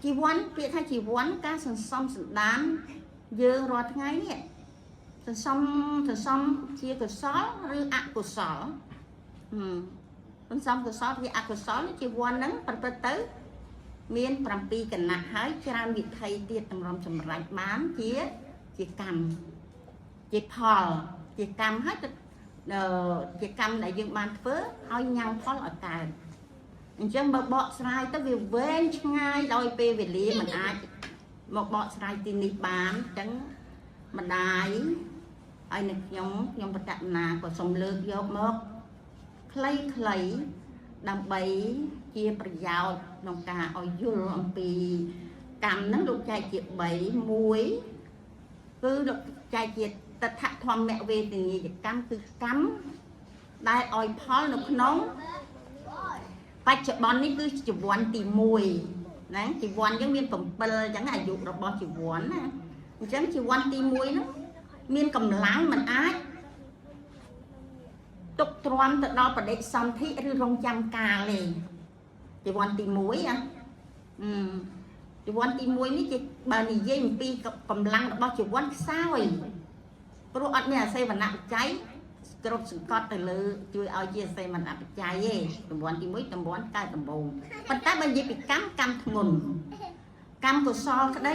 ជីវ័នពាក្យថាជីវ័នការសន្សំសន្តានយើងរាល់ថ្ងៃនេះសន្សំសន្សំជាកុសលឬអកុសលហឹមសន្សំកុសលជាអកុសលជីវ័នហ្នឹងប្រព្រឹត្តទៅមាន7គណៈហើយច្រើនវិធីទៀតតម្រាំសម្រេចបានជាជាកម្មជាផលជាកម្មហើយទៅអឺជាកម្មដែលយើងបានធ្វើឲ្យញ៉ាំងផលឲ្យកើតអញ្ចឹងបើបកស្រាយទៅវាវែងឆ្ងាយដោយពេលវេលាមិនអាចមកបកស្រាយទីនេះបានអញ្ចឹងម្ដាយហើយនឹងខ្ញុំខ្ញុំបតនាក៏សូមលើកយកមកខ្លីៗដើម្បីជាប្រយោជន៍ក្នុងការឲ្យយល់អំពីកម្មហ្នឹងលោកចែកជា3 1គឺលោកចែកជាតថធម្មវេទនីយកម្មគឺកម្មដែលឲ្យផលនៅក្នុងបច្ចុប្បន្ននេះគឺជីវ័នទី1ណាជីវ័នយើងមាន7អញ្ចឹងអាយុរបស់ជីវ័នណាអញ្ចឹងជីវ័នទី1ហ្នឹងមានកម្លាំងមិនអាចទុកទ្រាំទៅដល់បដិសន្ធិឬរងចាំកាលទេជីវ័នទី1អាអឺជីវ័នទី1នេះជាបើនិយាយអំពីកម្លាំងរបស់ជីវ័នខ្សោយព្រោះអត់មានអាសេវនៈបច្ច័យគ្រប់សង្កត់ទៅលើជួយឲ្យជាអាសេវនៈបច្ច័យទេតំបន់ទី1តំបន់កើតដំបូងប៉ុន្តែបើនិយាយពីកម្មកម្មធ្ងន់កម្មកុសលក្តី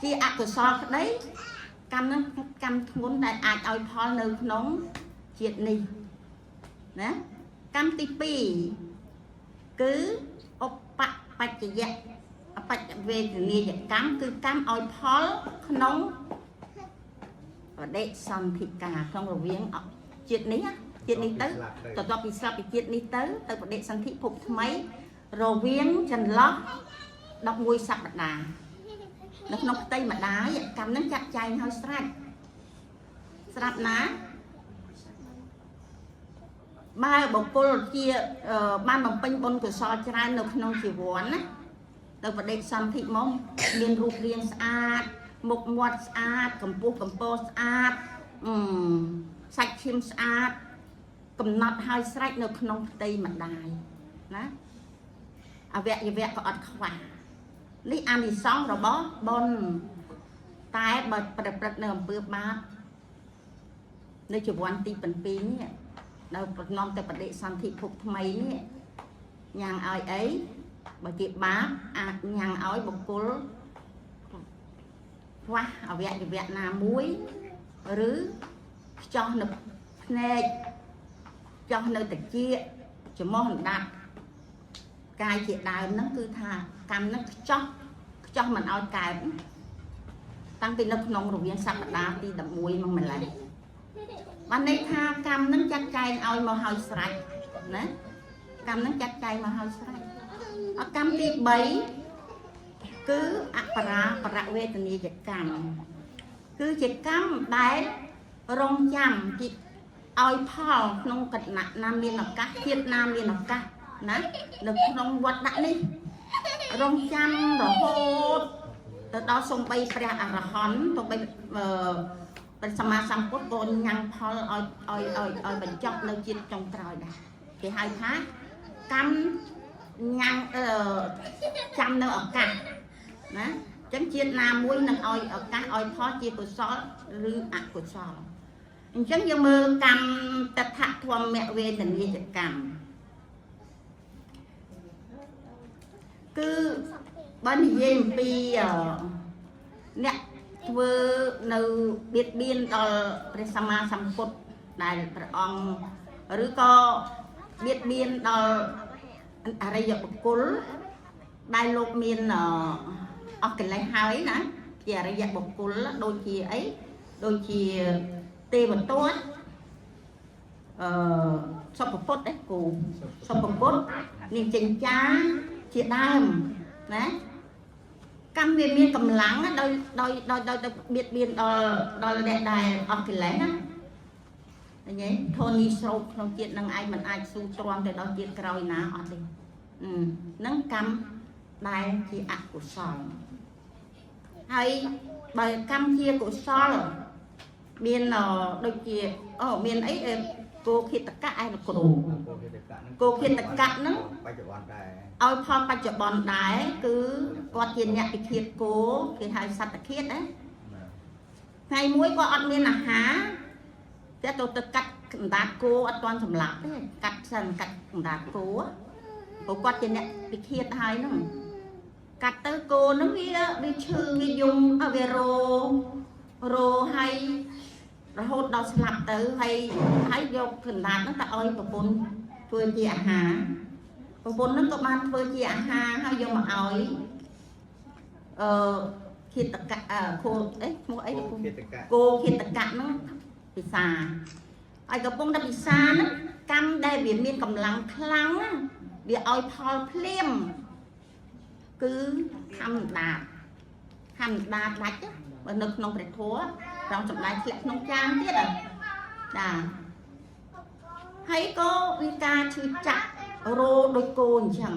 ជាអកុសលក្តីកម្មហ្នឹងកម្មធ្ងន់ដែលអាចឲ្យផលនៅក្នុងជាតិនេះណាកម្មទី2គឺឧបបច្ចយៈអបច្ចវេទនីយកម្មគឺកម្មឲ្យផលក្នុងបដិសន្ធិកាក្នុងរវាងជាតិនេះជាតិនេះទៅតទៅពីស្លាប់ពីជាតិនេះទៅទៅបដិសន្ធិភពថ្មីរវាងចន្លោះ11សប្តាហ៍នៅក្នុងផ្ទៃម្ដាយកម្មនឹងចាត់ចែងឲ្យស្រេចស្រាប់ណាបើបុគ្គលជាបានបំពេញបុណ្យកុសលច្រើននៅក្នុងជីវ័នណាទៅបដិសន្ធិមកមានរូបរាងស្អាតមុខមាត់ស្អាតកម្ពស់កម្ពស់ស្អាតអឺសាច់ឈាមស្អាតកំណត់ឲ្យស្រេចនៅក្នុងផ្ទៃម្ដាយណាអវយវៈក៏អត់ខ្វះនេះអានិសង្សរបស់បុណ្យតែបើប្រព្រឹត្តនៅអំពើបាបនៅជីវ័នទី7នេះដល់ប្រណំទៅបដិសន្ធិភពថ្មីនេះញ៉ាំងឲ្យអីបើជាបាបអាចញ៉ាំងឲ្យបុគ្គលខ្វះអវយវៈណាមួយឬខ្ចោះនៅភ្នែកចោះនៅតិចច្រមុះអណ្ដាប់កាយជាដើមហ្នឹងគឺថាកម្មហ្នឹងខ្ចោះខ្ចោះមិនឲ្យកើតតាំងពីនៅក្នុងរវាងសប្តាហ៍ទី11មកម្ល៉េះបានន័យថាកម្មហ្នឹងចាត់ចែងឲ្យមកឲ្យស្រេចណាកម្មហ្នឹងចាត់ចែងមកឲ្យស្រេចអកម្មទី3គឺអបរាបរវេទនីយកម្មគឺជាកម្មដែលរងចាំជា ឲ្យផលក្នុងកណៈណាមានឱកាសជាតិណាមានឱកាសណានៅក្នុងវត្តដាក់នេះរងចាំរហូតទៅដល់សំបីព្រះអរហន្តទៅបីអឺព្រះសម្មាសម្ពុទ្ធក៏ញ៉ាំងផលឲ្យឲ្យឲ្យឲ្យបញ្ចប់នៅជាតិចុងក្រោយដែរគេហៅថាកម្មញ៉ាំងអឺចាំនៅឱកាសណាអញ្ចឹងជាតិណាមួយនឹងឲ្យឱកាសឲ្យផលជាកុសលឬអកុសល អញ្ចឹងយើងមើលកម្មតថធម្មវេទនីយកម្មគឺបើនិយាយអំពីអឺអ្នកធ្វើនៅបៀតបៀនដល់ព្រះសម្មាសម្ពុទ្ធដែលព្រះអង្គឬក៏បៀតបៀនដល់អរិយបុគ្គលដែលលោកមានអឺអស់កិលេសហើយណាជាអរិយបុគ្គលដូចជាអីដូចជា ទេវទត្តអឺសុពពុទ្ធឯងគូសុពពុទ្ធនាងចិញ្ចាជាដើមណាកម្មវាមានកម្លាំងណាដោយដោយដោយដោយដោយបៀតបៀនដល់ដល់អ្នកដែលអស់កិលេសណាឃើញទេធនីស្រោបក្នុងជាតិនឹងឯងមិនអាចស៊ូទ្រាំទៅដល់ជាតិក្រោយណាអត់ទេអឺហ្នឹងកម្មដែលជាអកុសលហើយបើកម្មជាកុសល មានអដូចជាអូមានអីអេគោឃាតកៈឯលោកគ្រូ គោឃាតកៈហ្នឹង គោឃាតកៈហ្នឹង បច្ចុប្បន្នដែរ ឲ្យផលបច្ចុប្បន្នដែរគឺគាត់ជាអ្នកពិឃាតគោគេហៅសត្វឃាតណាថ្ងៃមួយគាត់អត់មានអាហារតែទៅទៅកាត់អណ្ដាតគោអត់ទាន់សម្លាប់ទេកាត់សិនកាត់អណ្ដាតគោព្រោះគាត់ជាអ្នកពិឃាតហើយហ្នឹងកាត់ទៅគោហ្នឹងវាវាឈឺវាយំអ่ะវារោរោហើយរហូតដល់ស្លាប់ទៅហើយហើយយកកណ្ដាតហ្នឹងទៅឲ្យប្រពន្ធធ្វើជាអាហារ ប្រពន្ធហ្នឹងក៏បានធ្វើជាអាហារហើយយកមកឲ្យអឺឃាតកៈអឺខូអេឈ្មោះអី គោឃាតកៈ គោឃាតកៈហ្នឹងពិសាហើយកំពុងតែពិសាហ្នឹងកម្មដែលវាមានកម្លាំងខ្លាំងណាវាឲ្យផលភ្លាមគឺខំដាតខំដាតដាច់ណាបើនៅក្នុងព្រះធម៌ត្រង់សម្ដែងធ្លាក់ក្នុងចានទៀតហ៎ចាហើយក៏វិការឈឺចាក់រោដូចគោអញ្ចឹង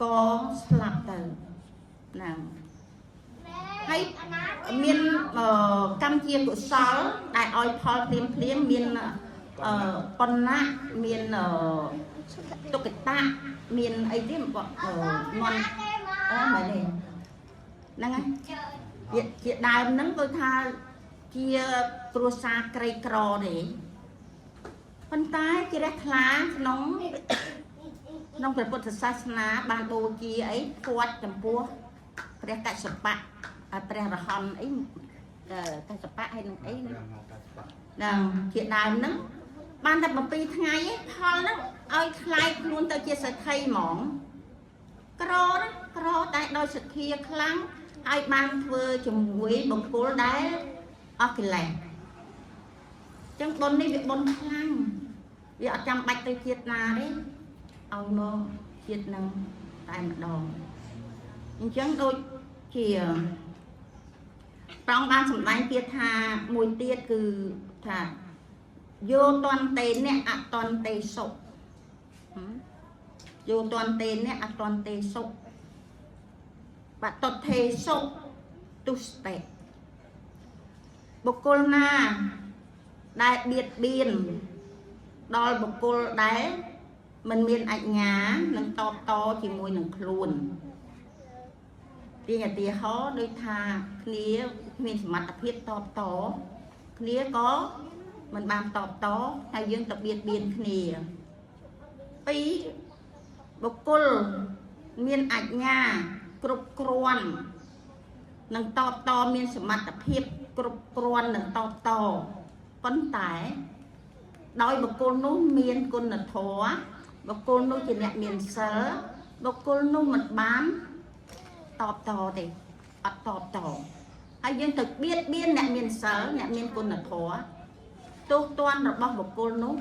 ក៏ស្លាប់ទៅហ្នឹងហើយមានអឺកម្មជាកុសលដែលឲ្យផលភ្លាមភ្លាមៗមានអឺបណ្ណៈមានអឺទុក្កតៈមានអីទៀតបងអឺមន់អឺមែនទេហ្នឹងហើយជាជាដើមហ្នឹងគឺថាជាគ្រួសារក្រីក្រទេប៉ុន្តែជ្រះថ្លាក្នុង ក្នុងព្រះពុទ្ធសាសនាបានបូជាអីគាត់ចំពោះព្រះកស្សបៈហើយព្រះរហន្តអីអឺកស្សបៈហើយនឹងអី ព្រះមហាកស្សបៈ ហ្នឹងជាដើមហ្នឹងបានតែ7ថ្ងៃឯងផលហ្នឹងឲ្យคล้ายខ្លួនទៅជាសេដ្ឋីហ្មងក្រណាក្រតែដោយសទ្ធាខ្លាំងហើយបានធ្វើជាមួយបុគ្គលដែលអស់កិលេសអញ្ចឹងបុណ្យនេះវាបុណ្យខ្លាំងវាអត់ចាំបាច់ទៅជាតិណាទេឲ្យមកជាតិហ្នឹងតែម្ដងអញ្ចឹងដូចជា ប្រងបានសម្ដែងទៀតថាមួយទៀតគឺថាយោតន្តេអ្នកអតន្តេសុហឹមយោតន្តេអ្នកអតន្តេសុបតថេសុទុស្តិបុគ្គលណាដែលបៀតបៀនដល់បុគ្គលដែលមិនមានអញ្ញានឹងតបតជាមួយនឹងខ្លួន ទាញឧទាហរណ៍ដូចថាគ្នាគ្មានសមត្ថភាពតបតគ្នាក៏មិនបានតបតហើយយើងទៅបៀតបៀនគ្នាពីរបុគ្គលមានអញ្ញាគ្រប់គ្រាន់នឹងតបតមានសមត្ថភាពគ្រប់គ្រាន់នឹងតបតប៉ុន្តែដោយបុគ្គលនោះមានគុណធម៌បុគ្គលនោះជាអ្នកមានសិលបុគ្គលនោះមិនបាន តបតទេអត់តបតហើយយើងទៅបៀតបៀនអ្នកមានសិលអ្នកមានគុណធម៌ទោសទណ្ឌរបស់បុគ្គលនោះ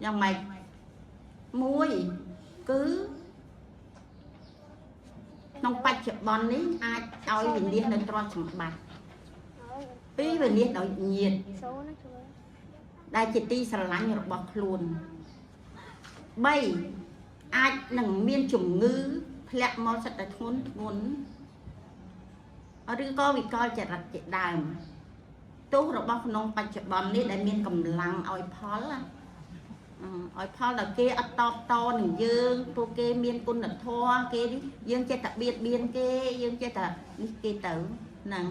យ៉ាងម៉េចមួយគឺក្នុងបច្ចុប្បន្ននេះអាចឲ្យវិនិច្ឆ័យនៅទ្រព្យសម្បត្តិពីរវិនិច្ឆ័យដោយញាតិ សូណាជួយ ដែលជាទីស្រឡាញ់របស់ខ្លួន3អាចនឹងមានជំងឺធ្លាក់មកសិតតែធ្ងន់ធ្ងន់ឬក៏វិកលចរិតជាដើមទោសរបស់ក្នុងបច្ចុប្បន្ននេះដែលមានកម្លាំងឲ្យផលណាឲ្យផលដល់គេអត់តបតនឹងយើងពួកគេមានគុណធម៌គេនេះយើងចេះតែបៀតបៀនគេយើងចេះតែនេះគេទៅហ្នឹង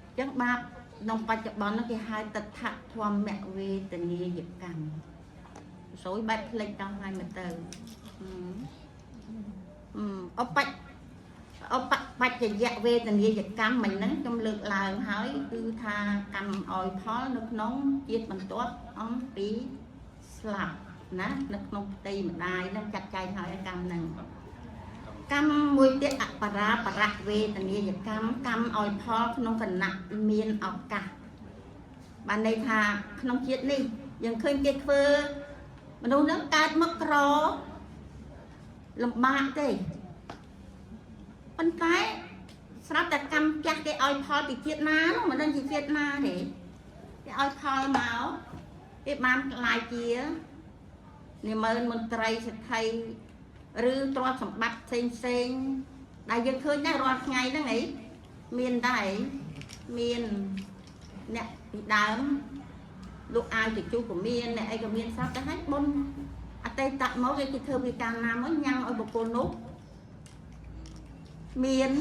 អញ្ចឹងបាបក្នុងបច្ចុប្បន្នហ្នឹងគេហៅតថធម្មវេទនីយកម្មស្រួយបែបផ្លេចដល់ហើយមកទៅអបច្ចអបបច្ចយវេទនីយកម្មមិញហ្នឹងខ្ញុំលើកឡើងហើយគឺថាកម្មឲ្យផលនៅក្នុងជាតិបន្ទាប់អំពីស្លាប់ណានៅក្នុងផ្ទៃម្ដាយហ្នឹងចាត់ចែងហើយកម្មហ្នឹងកម្មមួយទៀតអបរាបរៈវេទនីយកម្មកម្មឲ្យផលក្នុងគណៈមានឱកាសបានន័យថាក្នុងជាតិនេះយើងឃើញគេធ្វើមនុស្សហ្នឹងកើតមកក្រលំបាកទេប៉ុន្តែស្រាប់តែកម្មចាស់គេឲ្យផលពីជាតិណានោះមិនដឹងជាជាតិណាទេគេឲ្យផលមកគេបានក្លាយជានាម៉ឺនមន្ត្រីសេដ្ឋីឬទ្រព្យសម្បត្តិផ្សេងផ្សេងដែលយើងឃើញដែររាល់ថ្ងៃហ្នឹងអីមានដែរមានអ្នកពីដើមលោកអាវជជុះក៏មានអ្នកអីក៏មានស្រាប់តែឲ្យបុណ្យអតីតមកគេធ្វើវិការណាមកញ៉ាំងឲ្យបុគ្គលនោះមាន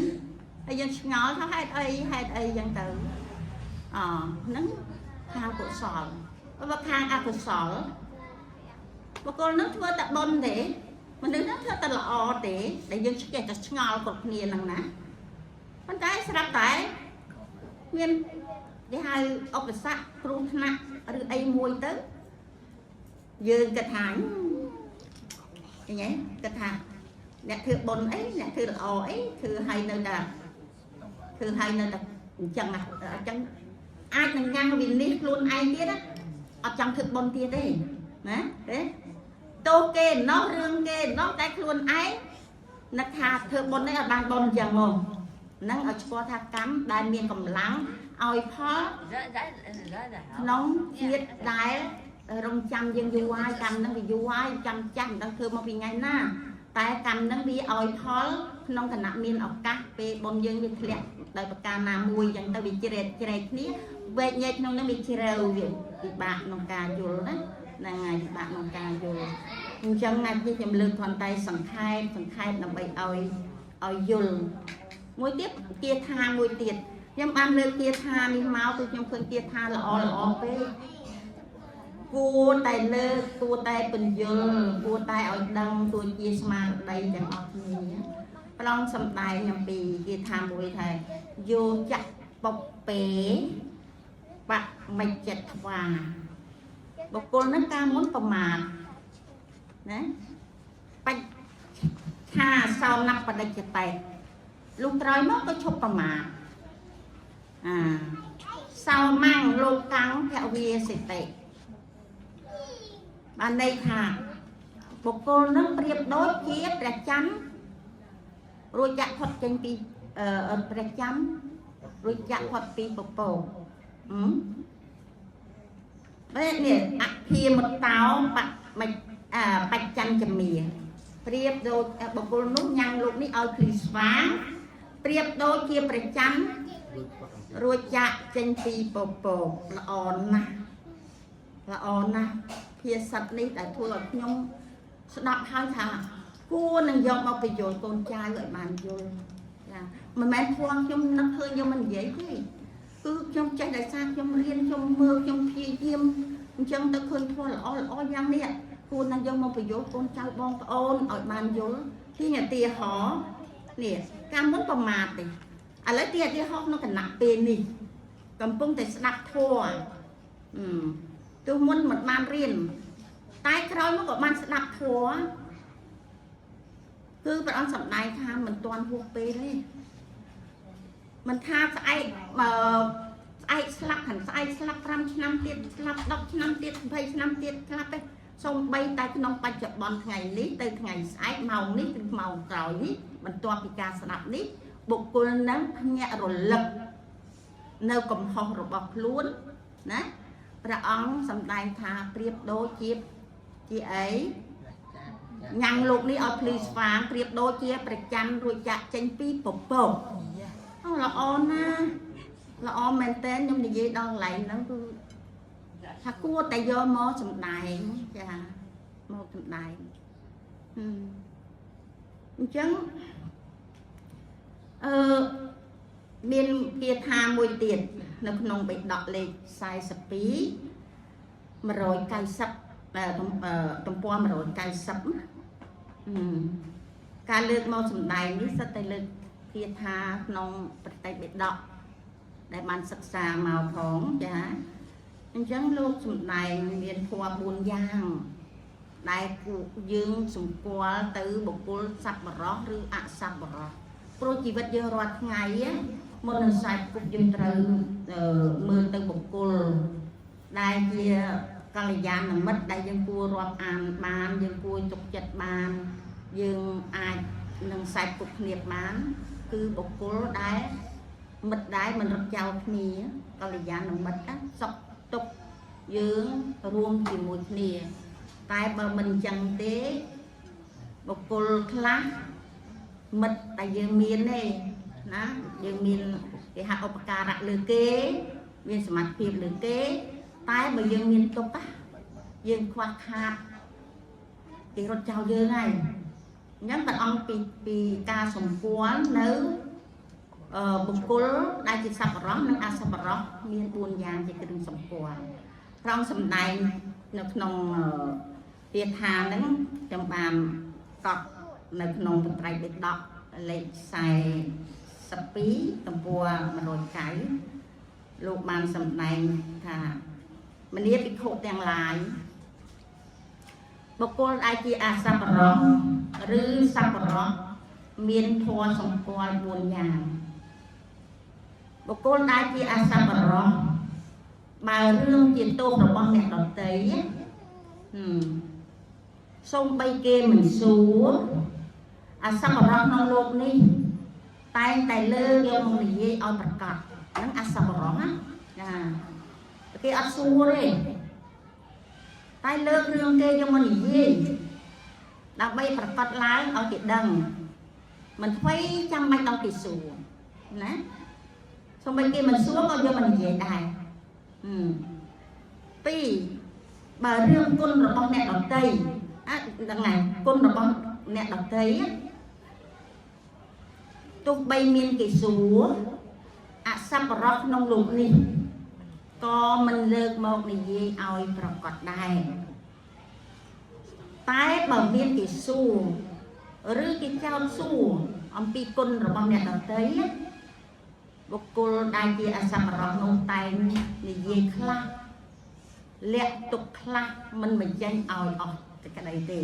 ហើយយើងឆ្ងល់ថាហេតុអីហេតុអីចឹងទៅអហ្នឹងខាងកុសលបើខាងអកុសលបុគ្គលនោះធ្វើតែបុណ្យទេមនុស្សនោះធ្វើតែល្អទេដែលយើងចេះតែឆ្ងល់គ្រប់គ្នាហ្នឹងណាប៉ុន្តែស្រាប់តែមានគេហៅឧបសគ្គគ្រោះថ្នាក់ឬអីមួយទៅយើងគិតថាឃើញទេគិតថាអ្នកធ្វើបុណ្យអីអ្នកធ្វើល្អអីធ្វើឲ្យនៅតែធ្វើឲ្យនៅតែអញ្ចឹងអញ្ចឹងអាចនឹងញ៉ាំងវិនិច្ឆ័យខ្លួនឯងទៀតណាអត់ចង់ធ្វើបុណ្យទៀតទេណាទេទោសគេណោះរឿងគេណោះតែខ្លួនឯងនឹកថាធ្វើបុណ្យនេះអត់បានបុណ្យអញ្ចឹងមកហ្នឹងឲ្យស្គាល់ថាកម្មដែលមានកម្លាំងឲ្យផលក្នុងជាតិដែលរងចាំយើងយូរហើយកម្មហ្នឹងវាយូរហើយចាំចាស់មិនដឹងធ្វើមកពីថ្ងៃណាតែកម្មហ្នឹងវាឲ្យផលក្នុងខណៈមានឱកាសពេលបុណ្យយើងវាធ្លាក់ដោយប្រការណាមួយអញ្ចឹងទៅវាជ្រែកជ្រែកគ្នាវែកញែកក្នុងហ្នឹងវាជ្រៅវាពិបាកក្នុងការយល់ណាហ្នឹងហើយពិបាកក្នុងការយល់អញ្ចឹងថ្ងៃនេះខ្ញុំលើកគ្រាន់តែសង្ខេបសង្ខេបដើម្បីឲ្យឲ្យយល់មួយទៀតគាថាមួយទៀតខ្ញុំបានលើកគាថានេះមកគឺខ្ញុំឃើញគាថាល្អល្អពេកគួរតែលើកគួរតែពន្យល់គួរតែឲ្យដឹងគួរជាស្មារតីទាំងអស់គ្នាប្រងសម្ដែងអំពីគាថាមួយថាយោចៈបុពេបមច្ចត្វាបុគ្គលនឹងការមុនប្រមាទណាបច្ឆាសោនបដិច្ចតេលុះក្រោយមកក៏ឈប់ប្រមាទអាសោម៉ាំងលោកកាំងភវាសិតិបានន័យថាបុគ្គលនឹងប្រៀបដូចជាព្រះច័ន្ទរួចចាក់ផុតចេញពីព្រះច័ន្ទរួចចាក់ផុតពីពពកហឹមបែនេះអភិមតោបមអាបច្ចញ្ចមាប្រៀបដូចបុគ្គលនោះញ៉ាំងលោកនេះឲ្យភ្លឺស្វាងប្រៀបដូចជាព្រះច័ន្ទ រួចផុតអំពី រួចចាក់ចេញពីពពកល្អណាស់ល្អណាស់ភាសិតនេះដែលធ្វើឲ្យខ្ញុំស្ដាប់ហើយថាគួរនឹងយកមកបញ្យល់កូនចៅឲ្យបានយល់ចាមិនមែនធួងខ្ញុំនឹកឃើញយកមកនិយាយទេគឺខ្ញុំចេះដោយសារខ្ញុំរៀនខ្ញុំមើលខ្ញុំព្យាយាមអញ្ចឹងទៅឃើញធម៌ល្អល្អយ៉ាងនេះគួរនឹងយកមកបញ្យល់កូនចៅបងប្អូនឲ្យបានយល់ទីឧទាហរណ៍នេះកាលមុនប្រមាទទេឥឡូវទីឧទាហរណ៍ក្នុងគណៈពេលនេះកំពុងតែស្ដាប់ធម៌អឺទោះមុនមិនបានរៀនតែក្រោយមកក៏បានស្ដាប់ធម៌គឺព្រះអង្គសម្ដែងថាមិនទាន់ហួសពេលទេមិនថាស្អែកអឺស្អែកស្លាប់ខាងស្អែកស្លាប់5ឆ្នាំទៀតស្លាប់10ឆ្នាំទៀត20ឆ្នាំទៀតស្លាប់ទេសូម្បីតែក្នុងបច្ចុប្បន្នថ្ងៃនេះទៅថ្ងៃស្អែកម៉ោងនេះឬម៉ោងក្រោយនេះបន្ទាប់ពីការស្ដាប់នេះបុគ្គលនឹងភ្ញាក់រលឹកនៅកំហុសរបស់ខ្លួនណា ព្រះអង្គសម្ដែងថាប្រៀបដូចជាជាអីញ៉ាំងលោកនេះឲ្យភ្លឺស្វាងប្រៀបដូចជាប្រច័នរួចចាក់ចេញពីពពកអូល្អណាស់ល្អមែនតើខ្ញុំនិយាយដល់កន្លែងហ្នឹងគឺថាគួរតែយកមកសម្ដែងចាមកសម្ដែងហឹមអញ្ចឹងអឺមានគាថាមួយទៀតនៅក្នុងបិដកលេខ42 190ទំព័រ190ណាអឺការលើកមកសម្ដែងនេះសិតតែលើកគាថាក្នុងប្រតិបិដកដែលបានសិក្សាមកផងចាអញ្ចឹងលោកសម្ដែងមានធម៌4យ៉ាង ដែលគូយើងសម្គាល់ទៅបុគ្គលសប្បុរសឬអសប្បុរសព្រោះជីវិតយើងរាល់ថ្ងៃមុននឹងខ្សែគប់យើងត្រូវមើលទៅបុគ្គលដែលជាកល្យាណមិត្តដែលយើងគួររាប់អានបានយើងគួរទុកចិត្តបានយើងអាចនឹងខ្សែគប់គ្នាបាន គឺបុគ្គលដែលមិត្តដែលមិនរត់ចោលគ្នាកល្យាណមិត្តណាសុខទុក្ខយើងរួមជាមួយគ្នា តែបើមិនចឹងទេបុគ្គលខ្លះមិត្តតែយើងមានទេណាយើងមានគេហៅឧបការៈលើគេ មានសមត្ថភាពលើគេ តែបើយើងមានទុក្ខណាយើងខ្វះខាតគេរត់ចោលយើងហើយអញ្ចឹងព្រះអង្គពីពីការសម្គាល់នៅបុគ្គលដែលជាសប្បុរសនិងអសប្បុរសមាន4យ៉ាងជាគ្រឿងសម្គាល់ព្រះអង្គសម្ដែងនៅក្នុងគាថាហ្នឹងខ្ញុំបានកត់នៅក្នុងបត្រៃបិដកលេខ42ទំព័រ109លោកបានសម្ដែងថាមនាភិក្ខុទាំងឡាយបុគ្គលដែលជាអសប្បុរសឬសប្បុរសមានធម៌សម្គាល់4យ៉ាងបុគ្គលដែលជាអសប្បុរសបើរឿងជាទោសរបស់អ្នកដទៃហឹមសូម្បីគេមិនសួរអសប្បុរសក្នុងលោកនេះតែងតែលើកយកមកនិយាយឲ្យប្រកាសហ្នឹងអសប្បុរសណាចាគេអត់សួរទេតែលើករឿងគេយកមកនិយាយដើម្បីប្រកាសឡើងឲ្យគេដឹងមិនថ្មីចាំបាច់ដល់គេសួរណាសូម្បីគេមិនសួរក៏យកមកនិយាយដែរហឹមពីរបើរឿងគុណរបស់អ្នកដទៃអាហ្នឹងហើយគុណរបស់អ្នកដទៃទោះបីមានគេសួរអសប្បុរសក្នុងលោកនេះក៏មិនលើកមកនិយាយឲ្យប្រកាសដែរតែបើមានគេសួរឬគេចោទសួរអំពីគុណរបស់អ្នកដទៃបុគ្គលដែលជាអសប្បុរសនោះតែងនិយាយខ្លះលាក់ទុកខ្លះមិនបញ្ចេញឲ្យអស់សេចក្តីទេ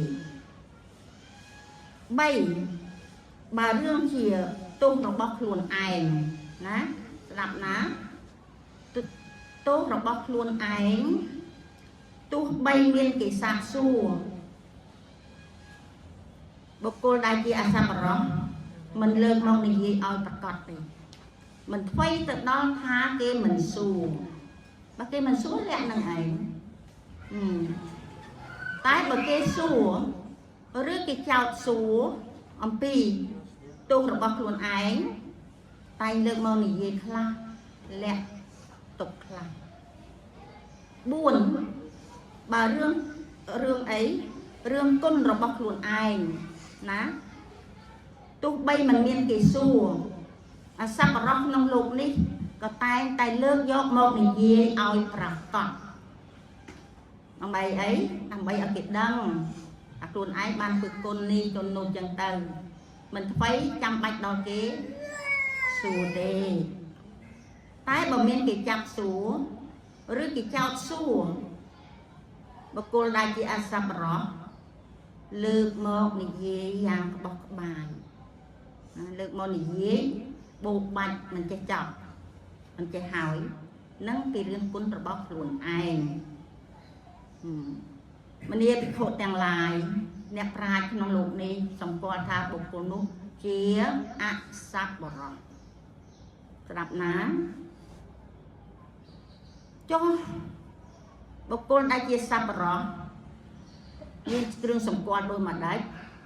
3បើរឿងជាទោសរបស់ខ្លួនឯងណាស្ដាប់ណាទោសរបស់ខ្លួនឯងទោះបីមានគេសាកសួរបុគ្គលដែលជាអសប្បុរសមិនលើកមកនិយាយឲ្យប្រកាសទេមិនថ្មីទៅដល់ថាគេមិនសួរបើគេមិនសួរលាក់នឹងឯងតែបើគេសួរឬគេចោទសួរអំពីទោសរបស់ខ្លួនឯងតែងលើកមកនិយាយខ្លះលាក់ទុកខ្លះ4បើរឿងរឿងអីរឿងគុណរបស់ខ្លួនឯងណាទោះបីមិនមានគេសួរអសប្បុរសក្នុងលោកនេះក៏តែងតែលើកយកមកនិយាយឲ្យប្រកាសដើម្បីអីដើម្បីឲ្យគេដឹងថាខ្លួនឯងបានធ្វើគុណនេះគុណនោះចឹងទៅមិនថ្មីចាំបាច់ដល់គេសួរទេតែបើមានគេចាប់សួរឬគេចោទសួរបុគ្គលដែលជាអសប្បុរសលើកមកនិយាយយ៉ាងក្បោះក្បាយណាលើកមកនិយាយបោកបាច់មិនចេះចប់មិនចេះហើយនឹងពីរឿងគុណរបស់ខ្លួនឯងមនាភិក្ខុទាំងឡាយអ្នកប្រាជ្ញក្នុងលោកនេះសម្គាល់ថាបុគ្គលនោះជាអសប្បុរសស្ដាប់ណាចុះ បុគ្គលដែលជាសប្បុរសមានគ្រឿងសម្គាល់ដូចម្ដេច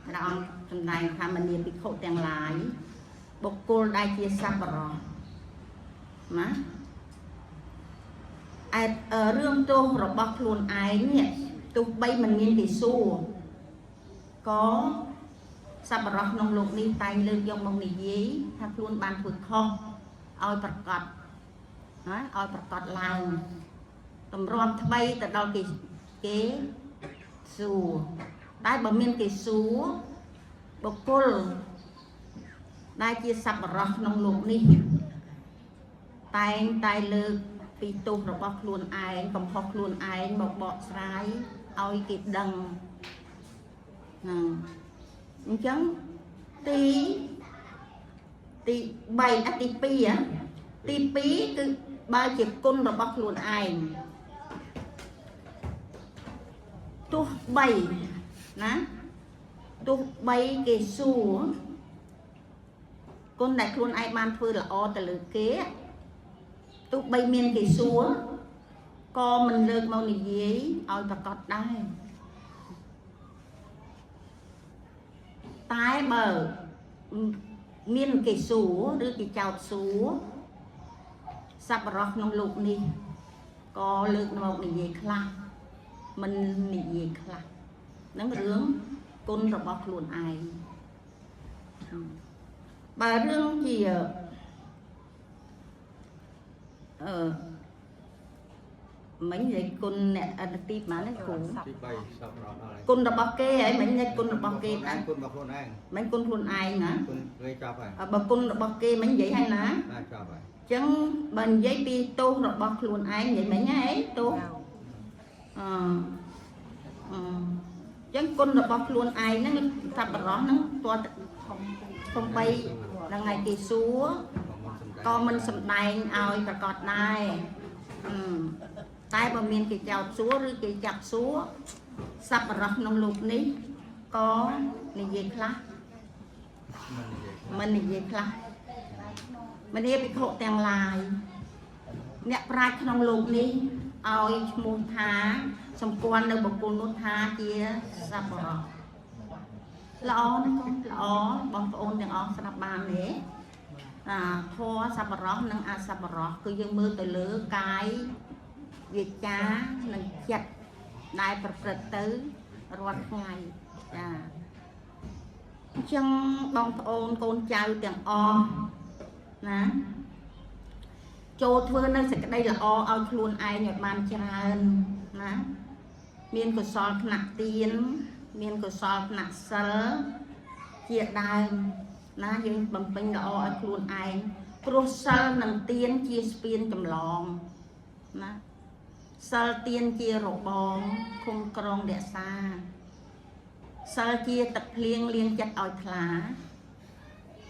ព្រះអង្គសម្ដែងថាមនាលភិក្ខុទាំងឡាយបុគ្គលដែលជាសប្បុរសណាឯរឿងទោសរបស់ខ្លួនឯងនេះទោះបីមិនមានគេសួរក៏សប្បុរសក្នុងលោកនេះតែងលើកយកមកនិយាយថាខ្លួនបានធ្វើខុសឲ្យប្រកាសណាឲ្យប្រកាសឡើង តម្រាំថ្មីទៅដល់គេគេសួរតែបើមានគេសួរបុគ្គលដែលជាសប្បុរសក្នុងលោកនេះតែងតែលើកពីទោសរបស់ខ្លួនឯងកំហុសខ្លួនឯងមកបកស្រាយឲ្យគេដឹងហ្នឹងអញ្ចឹងទីទី3អាទី2ហ៎ទី2គឺបើជាគុណរបស់ខ្លួនឯង ទោះបីណាទោះបីគេសួរគុណដែលខ្លួនឯងបានធ្វើល្អទៅលើគេទោះបីមានគេសួរក៏មិនលើកមកនិយាយឲ្យប្រកាសដែរតែបើមានគេសួរឬគេចោទសួរសប្បុរសក្នុងលោកនេះក៏លើកមកនិយាយខ្លះ មិននិយាយខ្លះហ្នឹងរឿងគុណរបស់ខ្លួនឯងបើរឿងជាអឺមិញនិយាយគុណអ្នកអន្តទីប៉ុន្មានហ្នឹងគ្រូ ទី3សប្បុរសដល់ គុណរបស់គេហីមិញនិយាយគុណរបស់គេដែរ គុណរបស់ខ្លួនឯង មិញគុណខ្លួនឯងណា គុណគេចប់ហើយ បើគុណរបស់គេមិញនិយាយហើយណា បាទចប់ហើយ អញ្ចឹងបើនិយាយពីទោសរបស់ខ្លួនឯងនិយាយមិញហីទោសអឺអឺអញ្ចឹងគុណរបស់ខ្លួនឯងហ្នឹងសប្បុរសហ្នឹងតើសំបីហ្នឹងហើយគេសួរ ក៏មិនសម្ដែង ក៏មិនសម្ដែងឲ្យប្រកាសដែរអឺតែបើមានគេចោទសួរឬគេចាប់សួរសប្បុរសក្នុងលោកនេះក៏និយាយខ្លះ មិននិយាយ មិននិយាយខ្លះមនាលភិក្ខុទាំងឡាយអ្នកប្រាជ្ញក្នុងលោកនេះឲ្យឈ្មោះថាសម្គាល់នៅបុគ្គលនោះថាជាសប្បុរសល្អណាស់កូនល្អបងប្អូនទាំងអស់ស្ដាប់បានទេអាធម៌សប្បុរសនិងអសប្បុរសគឺយើងមើលទៅលើកាយវាចានិងចិត្តដែលប្រព្រឹត្តទៅរាល់ថ្ងៃចា អញ្ចឹងបងប្អូនកូនចៅទាំងអស់ណាចូលធ្វើនៅសេចក្តីល្អឲ្យខ្លួនឯងឲ្យបានច្រើនណាមានកុសលថ្នាក់ទានមានកុសលថ្នាក់សិលជាដើមណាយើងបំពេញល្អឲ្យខ្លួនឯងព្រោះសិលនិងទានជាស្ពានចម្លងណាសិលទានជារបងឃុំក្រងរក្សា សិលជាទឹកភ្លៀងលាងចិត្តឲ្យថ្លា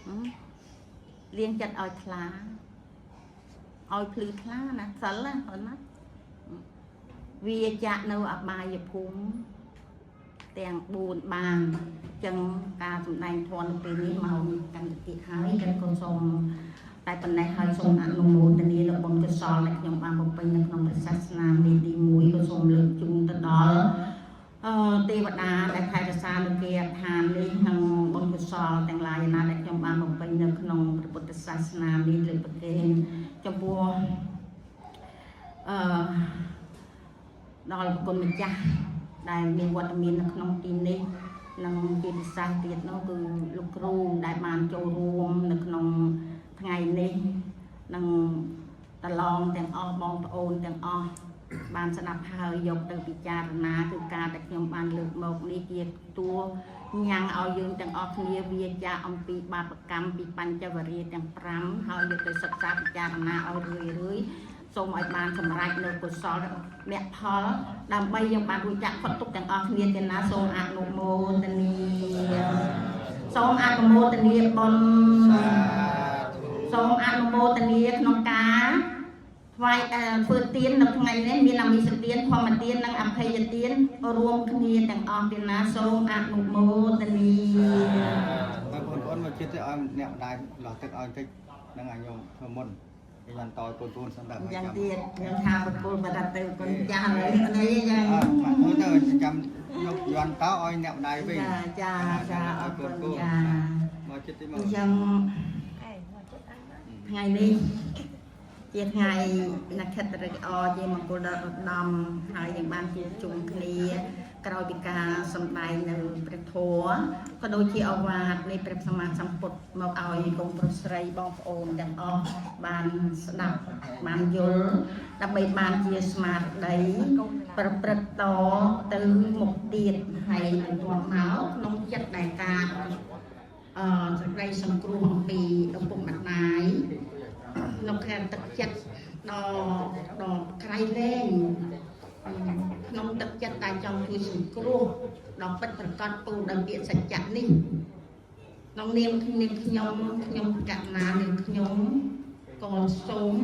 ហឹមលាងចិត្តឲ្យថ្លាឲ្យភ្លឺថ្លាណាសិលណាអូនណាវាចាក់នៅអបាយភូមិទាំង4បានអញ្ចឹងការសម្ដែងធម៌នៅពេលនេះមកកាន់តិចហើយចឹងក៏សូមតែប៉ុណ្ណេះហើយសូមអនុមោទនានៅបុណ្យកុសលដែលខ្ញុំបានបំពេញនៅក្នុងព្រះសាសនានេះទី1ក៏សូមលើកជូនទៅដល់ អឺទេវតាដែលថែរក្សានៅគេដ្ឋាននេះនិងបុណ្យកុសលទាំងឡាយណាដែលខ្ញុំបានបំពេញនៅក្នុងព្រះពុទ្ធសាសនានេះលើកប្រគេនចំពោះអឺដល់គុណម្ចាស់ដែលមានវត្តមាននៅក្នុងទីនេះនិងជាពិសេសទៀតនោះគឺលោកគ្រូដែលបានចូលរួមនៅក្នុងថ្ងៃនេះនិងតឡងទាំងអស់បងប្អូនទាំងអស់ បានស្ដាប់ហើយយកទៅពិចារណាគឺការដែលខ្ញុំបានលើកមកនេះជាតួញ៉ាំងឲ្យយើងទាំងអស់គ្នាវាចាអំពីបាបកម្មពីបញ្ចវរិយទាំង5ហើយយកទៅសិក្សាពិចារណាឲ្យរឿយរឿយសូមឲ្យបានសម្រេចនៅកុសលមគ្គផលដើម្បីយើងបានរួចចាក់ផុតទុក្ខទាំងអស់គ្នាទាំងណាសូមអនុមោទនាសូមអនុមោទនាបុណ្យ សាធុ សូមអនុមោទនាក្នុងការថ្វាយអឺធ្វើទាននៅថ្ងៃនេះមានអមិសទានធម្មទាននិងអភ័យទានរួមគ្នាទាំងអស់ទៀតណាសូមអនុមោទនា បងប្អូនមកចិត្តឲ្យអ្នកម្ដាយលោះទឹកឲ្យបន្តិចហ្នឹងឲ្យខ្ញុំធ្វើមុន គេបានតឲ្យកូនកូនសម្រាប់ អញ្ចឹងទៀតខ្ញុំថាប្រគល់បដិទៅកូនចាស់លើនេះអញ្ចឹង អត់មកទៅចាំយកយន់តឲ្យអ្នកម្ដាយវិញ ចាចាចាអរគុណចា មកចិត្តទីមក អញ្ចឹងថ្ងៃនេះជាថ្ងៃនក្ខត្តឫក៍អជាមង្គលដ៏ឧត្តមហើយយើងបានជួបជុំគ្នា ក្រោយពីការសម្ដែងនៅព្រះធម៌ក៏ដូចជាអវាទនៃព្រះសម្មាសម្ពុទ្ធមកឲ្យកូនប្រុសស្រីបងប្អូនទាំងអស់បានស្ដាប់បានយល់ដើម្បីបានជាស្មារតីប្រព្រឹត្តតទៅមុខទៀតហើយបន្ទាប់មកក្នុងចិត្តដែលការសេចក្តីសង្គ្រោះអំពីឪពុកម្ដាយក្នុងការទឹកចិត្តដ៏ដ៏ក្រៃលែង ក្នុងទឹកចិត្តដែលចង់ជួយសង្គ្រោះដល់ពិតប្រកបពូដោយពាក្យសច្ចៈនេះក្នុងនាមនាងខ្ញុំខ្ញុំកណ្ណានាងខ្ញុំក៏សូម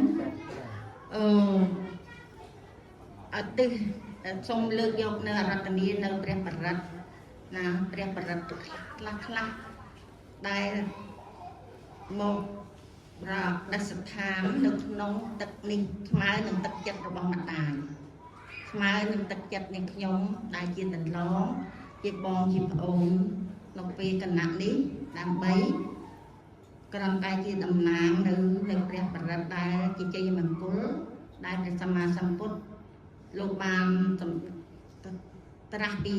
អឺអតិសូមលើកយកនៅអរតនីនៅព្រះបរិត្តណាព្រះបរិត្តខ្លះខ្លះដែលមកប្រដិស្ថាននៅក្នុងទឹកនេះស្មើនឹងទឹកចិត្តរបស់ម្ដាយ ស្មើនឹងទឹកចិត្តនៃខ្ញុំដែលជាដន្លងជាបងជាប្អូនក្នុងពេលគណៈនេះដើម្បីក្រំតែជាតំណាងនៅនៅព្រះបរិត្តដែលជាជ័យមង្គលដែលព្រះសម្មាសម្ពុទ្ធលោកបានត្រាស់ពី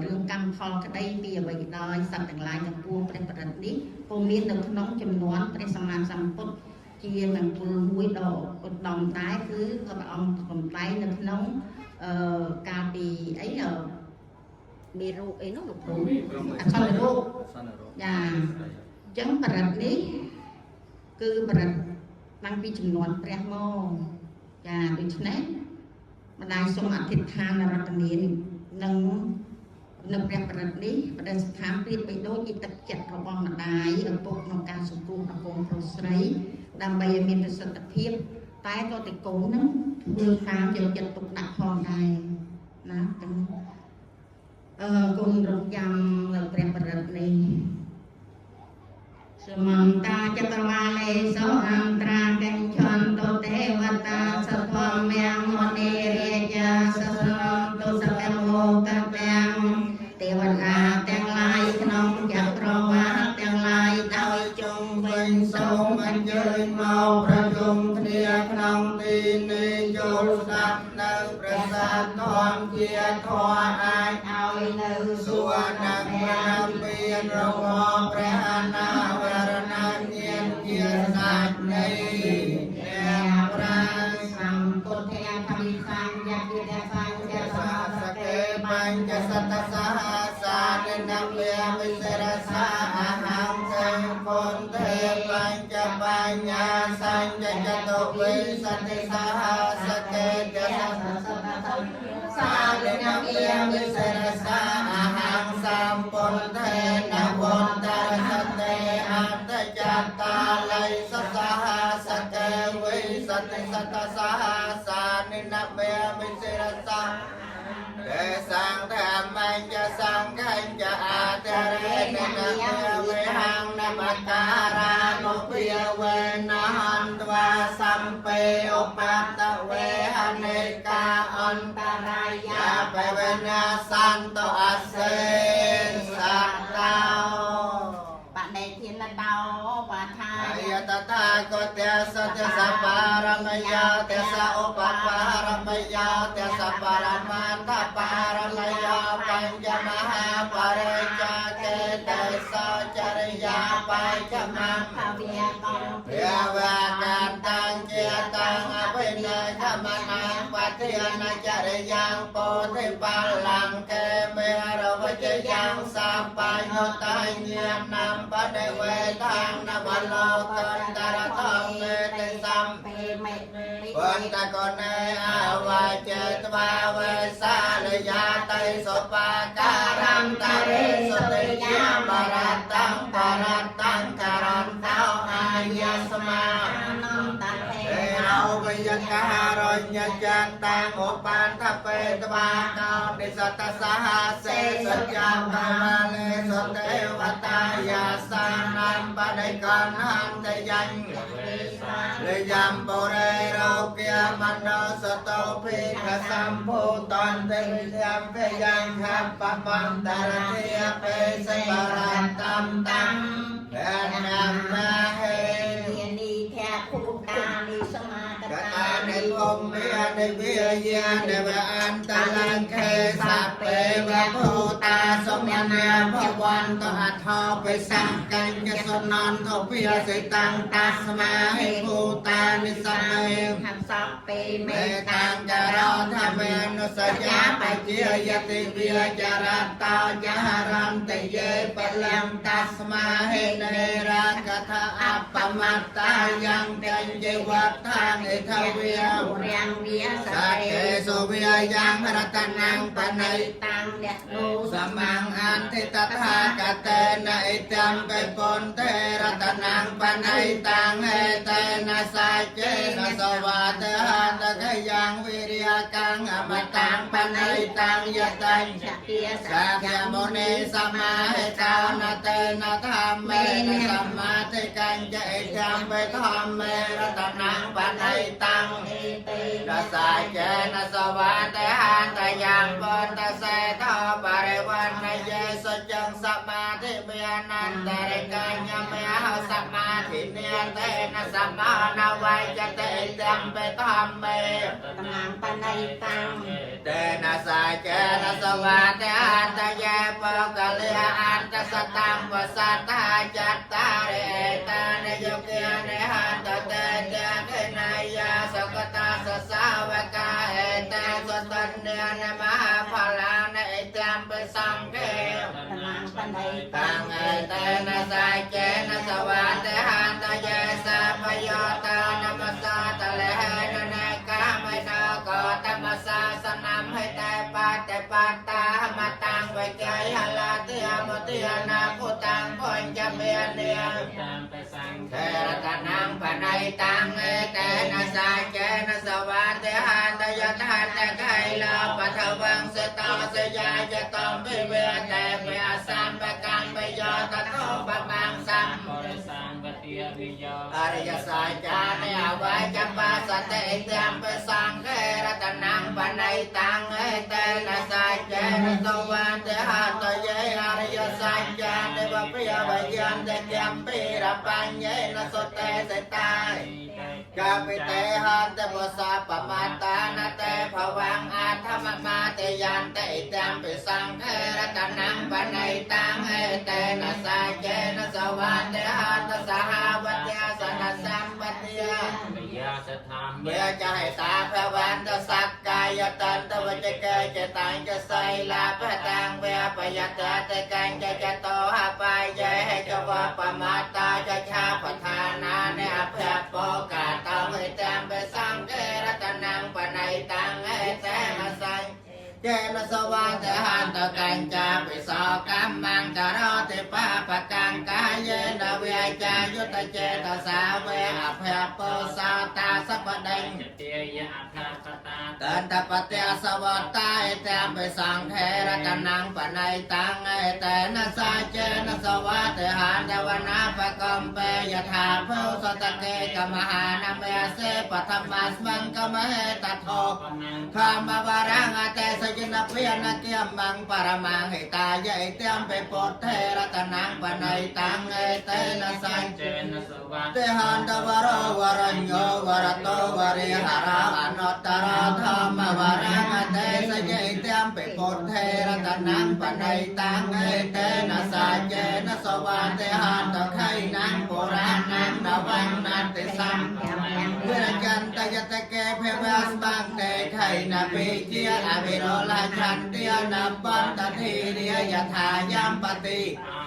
រឿងកម្មផលក្តីពីអ្វីក៏ដោយសត្វទាំងឡាយទាំងពួងព្រះបរិត្តនេះក៏មាននៅក្នុងចំនួនព្រះសម្មាសម្ពុទ្ធជាមង្គលមួយដ៏ឧត្តមដែរគឺព្រះអង្គកំតែងនៅក្នុងអឺកាលពីអីមេរោគអីនោះលោកគ្រូអសន្នរោគ សន្នរោ ចាអញ្ចឹងបរិត្តនេះគឺបរិត្តតាំងពីចំនួនព្រះមកចាដូច្នេះម្ដាយសូមអធិដ្ឋានរតនានឹងនៅព្រះបរិត្តនេះបដិស្ថានប្រៀបបីដូចជាទឹកចិត្តរបស់ម្ដាយឪពុកក្នុងការសង្គ្រោះដល់កូនប្រុសស្រីដើម្បីឲ្យមានប្រសិទ្ធភាពតែក៏តែកូនហ្នឹងធ្វើតាមយកចិត្តទុកដាក់ផងដែរណាទាំងអឺគុណរងចាំនៅព្រះបរិត្តនេះ សមន្តាចក្រវាលេសុអន្តរាកញ្ឆន្តុទេវតាសធម្មំមនិរាជាសសនតុសកមោកទាំងទេវតាទាំងឡាយក្នុងចក្រវាលទាំងឡាយដោយជុំវិញ សូមអញ្ជើញមកប្រជុំគ្នាក្នុងទីនេះចូលស្ដាប់នៅព្រះសាទធម៌ជាធម៌អាច ឲ្យនៅ សួរនឹងព្រះមានរបស់ព្រះអនាវរណញ្ញាណជាសាច់នៃអ្នកប្រាជ្ញ សម្ពុទ្ធៈធម្មសញ្ញវិទ្យាសញ្ញ សាសកេបញ្ចសតសហសានិនវេវិសរសាអហង្សង្ពុនទេបញ្ចបញ្ញាសញ្ញចតុវិសតិសហសកេតសសានិនវេវិសរសាអហង្សម្ពុនទេនវន្តរសតេអន្តចតាល័យសសហសកេវិសតិសតសហសានិនវេវិសរសា ទេសង្ធម្មញ្ចសង្ឃញ្ចអាទរេននវិហੰនមការានុភាវេនហន្ត្វាសម្ពេឧបតវេអនេកាអន្តរាយាបវនាសន្តអសេសតោ បដិធានតោបាថា អយតថាគតេសតិសបារមយាទេសឧបបារមយាទេសបរមន្តបារមយាបញ្ចមហាបរិច្ចាកេទេសចរិយាបញ្ចម ភវៈកំ ព្រះវាកាតាំងជាតាំងអភិនយមនាងបតិយនចរិយ៉ាងពោធិបលាំងកេមេរវជយ៉ាងសម្បញ្ញតញ្ញាណំបដិវេតាំងនវលោកន្តរធម្មេតិសម្ ពេមេ បន្តកណេអវាចេត្វាវេសាលយាតៃសុបាការំតរិសុតិយាបរតੰបរតੰករន្តោអាយាស្មា អនន្តទេ ទេរោវ យការញ្ញចតាំងឧបានតបេតវាកោនិសតសហសេសច្ចាកាលេសទេវតាយាសានំបដិកនហន្តយញ្ញលេយំបុរេរោគាមនោសតោភិក្ខសម្ភូតន្តេវិយំភយ៉ាងខបមន្តរតិយបេសិបរតំតំភនមហេ យានីធៈភូតានិសមាក ក តា តានិភមមេនិវិយានិវអន្តលង្ខេសពេវភូតាសមនាភវន្តអថោបិសង្កញ្ញសនន្តភិសិតាំងតាស្មាហិភូតានិសមេ ហសពេមេ មេ តា តាំងករោធមេនុសយាបជាយតិវិចរតោចរន្តយេបលំតាស្មាហិនេរកថាអបមត្តាយ៉ាងកញ្ញវត្ថានិทវិយ រាំងវាស ស រេ កេសុវិយ៉ាងរតនំបណៃ តាំងអ្នកនូ សមੰអន្តិតថាកតេនអិតំបេពុនទេរតនំបណៃតាំងហេតេនសាចេនសវតហតកយ៉ាងវិរិយកាំងអមតាំងបណៃតាំងយតញ្ ចគាស សាគមុនីសមាហេតោនតេនធម្មេនសមាធិកញ្ចអិតំបេធម្មេរតនំបណៃតាំង អេតេ នសាចេនសវតហន្តយ៉ាងពុទ្ធសេថបរិវណ្ណយេសុចੰសមាធិមេអនន្តរិកញ្ញមេហសមាធិនេតេនសមានវៃចតេតំបេធម្មេ តំណាងបណៃតាំង តេនសាចេនសវតហន្តយេបកលិអន្តសតំវសតាចតារិអេតានយុគានិហន្តតេតេកណាយាសកតាសសាវកាអេតាសតន្យានមហាផលានអេតំបសង្ឃេ តំណាងបណៃ តាំងអេតេនសាចេនសវតហន្តយេសាពយោតានមសាតលហេននកាមេណកតមសាសនំហេតេបតេបតាមតាំងវជ័យហលាតិអមតិអនាពុតាំងបញ្ចមេនិ តាមไปสัง เทระตนังปนัยตังเอเตนะสาเจนะสวัสดิหันตยทันตะไคลาปะทวังสตาสยายะตอมปิเวเตเมสัมปะกังปยอตโตปะมังสัม บริสังปเตียวิย อริยสัจจานิอวัจจปัสสติเตัมปสังเขรตนังปนัยตังเอเตนะสาเจนะสวัสดิหันตเยอริยสัจจานิวะปิยวะยันตะกัมปิระปัญเยนะสเตสตาย กาปิเตหันเตปุสาปมาตานเตภวังอาธรรมมาเตยันเตตัมปิสังเขรตนังปนัยตังเอเตนะสาเจนะสวัสดิหันตสหวัตยาสนสัมปติยา ปิยาสธรรม เมื่อจะให้ตาพระวันตสักกายตันตวจเกจตังจะใส่ลาพระตังเวปยตาตะกังจะจะโตหาปายเยให้จวะปมาตาจะชาปทานาเนอภะโปกาตังเอตังไปสังเกรตนังปนัยตังเอเตมสังเจนะสวัสดิหันตกัญจาปิสากัมมังกรติปาปะกังกายเยนเวจายุตเจตสาเวอภะโปสาตาสัพเดง เตียยะอัฏฐปตา ตันตปเตสวัตตาเอเตมไปสังเทระตนังปนัยตังเอเตนะสาเจนะสวัสดิหันตวนาปะกัมเปยถาภุสตะเกกมหานามยเสปธรรมัสมังกมเหตโทธรรมวรังอเตสยนเพียนเกียมมังปรมังหิตายะเอเตมไปปดเทระตนังปนัยตังเอเตนะสัง เจนะสวัส เตหันตวรวรัญโยวรโตวริหาราอนุตตรธรรมวรังเตสยเตมปิปุถเทระตนังปนัยตังเอเตนะสาเจนะสวาเตหันตไขนังปุรานังนวังนันติสัมเวรจันตยตะเกเพวะสบังเตไขนะปิเจียอวิโรลาชันเตียนะปันตทีเรียยถายัมปติ อา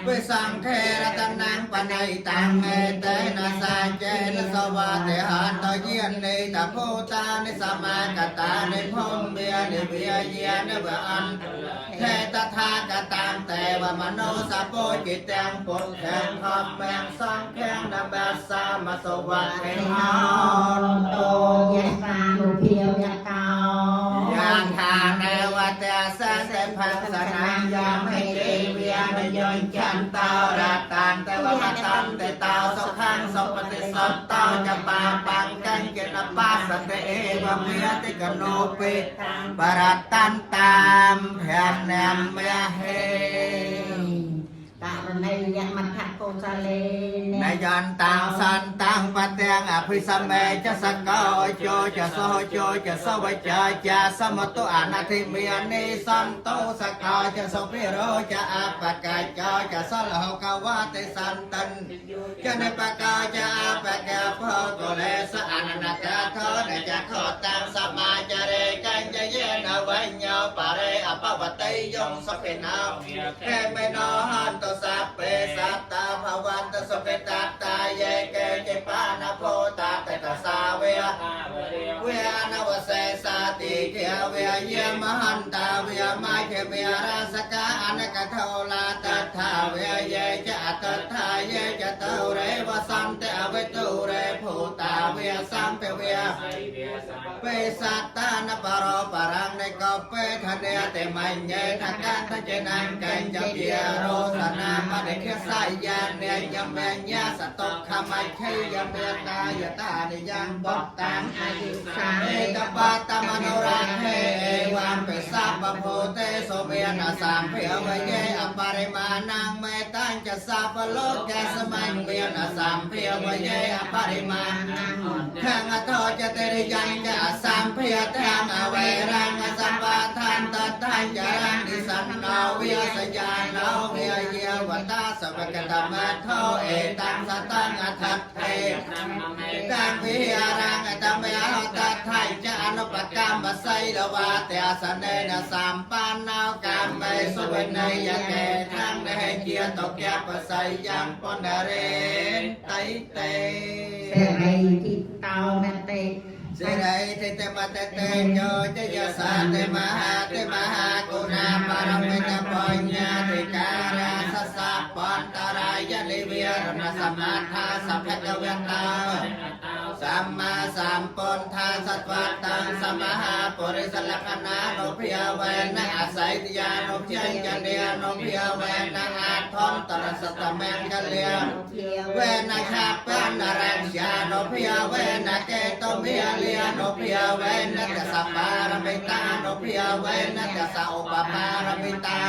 เวสังเครตนังปนัยตังเอเตนะสาเจนะสวะเตหันตเยนเนตโพตานิสมากตานิพมเบียนิเบียเยนเวอันเทตถากตังเตวมโนสะโพจิตตังปุถแข็งขอบแมงสังแข็งนบัสสามาสวัสดิหอนโต យៈសានុភាវៈកោ ยานทาเนวเตสะเสพัสนังยามให้เจเวียนยนจันตาราตันเตวะตันเตตาสุขังสุปฏิสัตตาจะปาปังกังเจนปัสสเตเอวเมียติกโนปิปรัตตันตามแผ่นแนมเมเฮ ករណីយមត្ថកុសលេ นายยันตังสันตังปะเตียงอภิสมเมจะสกโอโจจะโสโจจะสวจาจะสมตุอนาธิเมียนิสันโตสกาจะสพิโรจะอัปปกาจาจะสลหกวาติสันตันจะนปกาจะอัปปกาพโกเลสอนันกาทนจะขอตังสมาจเรกันจะเยนวัญญาปะเรอปวติยงสเปนาเทเมโนหันตุสัพเพสัตตาภวันตสุเกตตาเยเกจิปานาโพตาเตตสาเวเวนวเสสติเกเวเยมหันตาเวมาเขเวราสกาอนกทลาตถาเวเยจะตถาเยจะเตเรวสันเตอเวตุเรภูตาเวสัมเปเวเปสัตตานปรปรังในกเปทะเนเตมัญเยทะกันทะเจนังกันจะเปียโรสนามะเดเคสายยานเนยมเมญาสตกขมัยเชยเมตายตานิยังบตัง អាយុសា เอกปาตมโนราเทวังเปสัพพโพเตโสเวนะสัมเพวเยอปริมาณังเมตังจะสัพโลกสมัยเวนะสัมเพวเยอปริมาณังทังอโทจะเตริยังจะสัมเพทังอเวรังสัมปะทันตทังจารังดิสันนาเวสยานาเวเยวตาสวกตมะโทเอตังสตังอทัตเทตังวิหารังอตมะตทัยจะอนุปกรรมไสลวาเตสเนนะสัมปันนากรรมสุเวนยเกทังเนเกียตกยปไสยังปนเรนไตเต សេរីទីតោមតិ สิไรทิเตมะเตเตโยเจยสาเตมหาเตมหากุณาปรมิตปัญญาธิการาสสะปันตรายลิเวียรณสมาธาสัพพะเวตาสัมมาสัมปุทธาสัตวัตังสมหาปุริสลักขณาโนเพียเวนะอาศัยติยาโนเพียงจันเดียโนเพียเวนะอาทอมตระสตแมงกะเลียเวนะชาปันรัญญาโนเพียเวนะเกตเมียเลียโนเพียเวนะตสปารมิตาโนเพียเวนะตสะอุปปารมิตา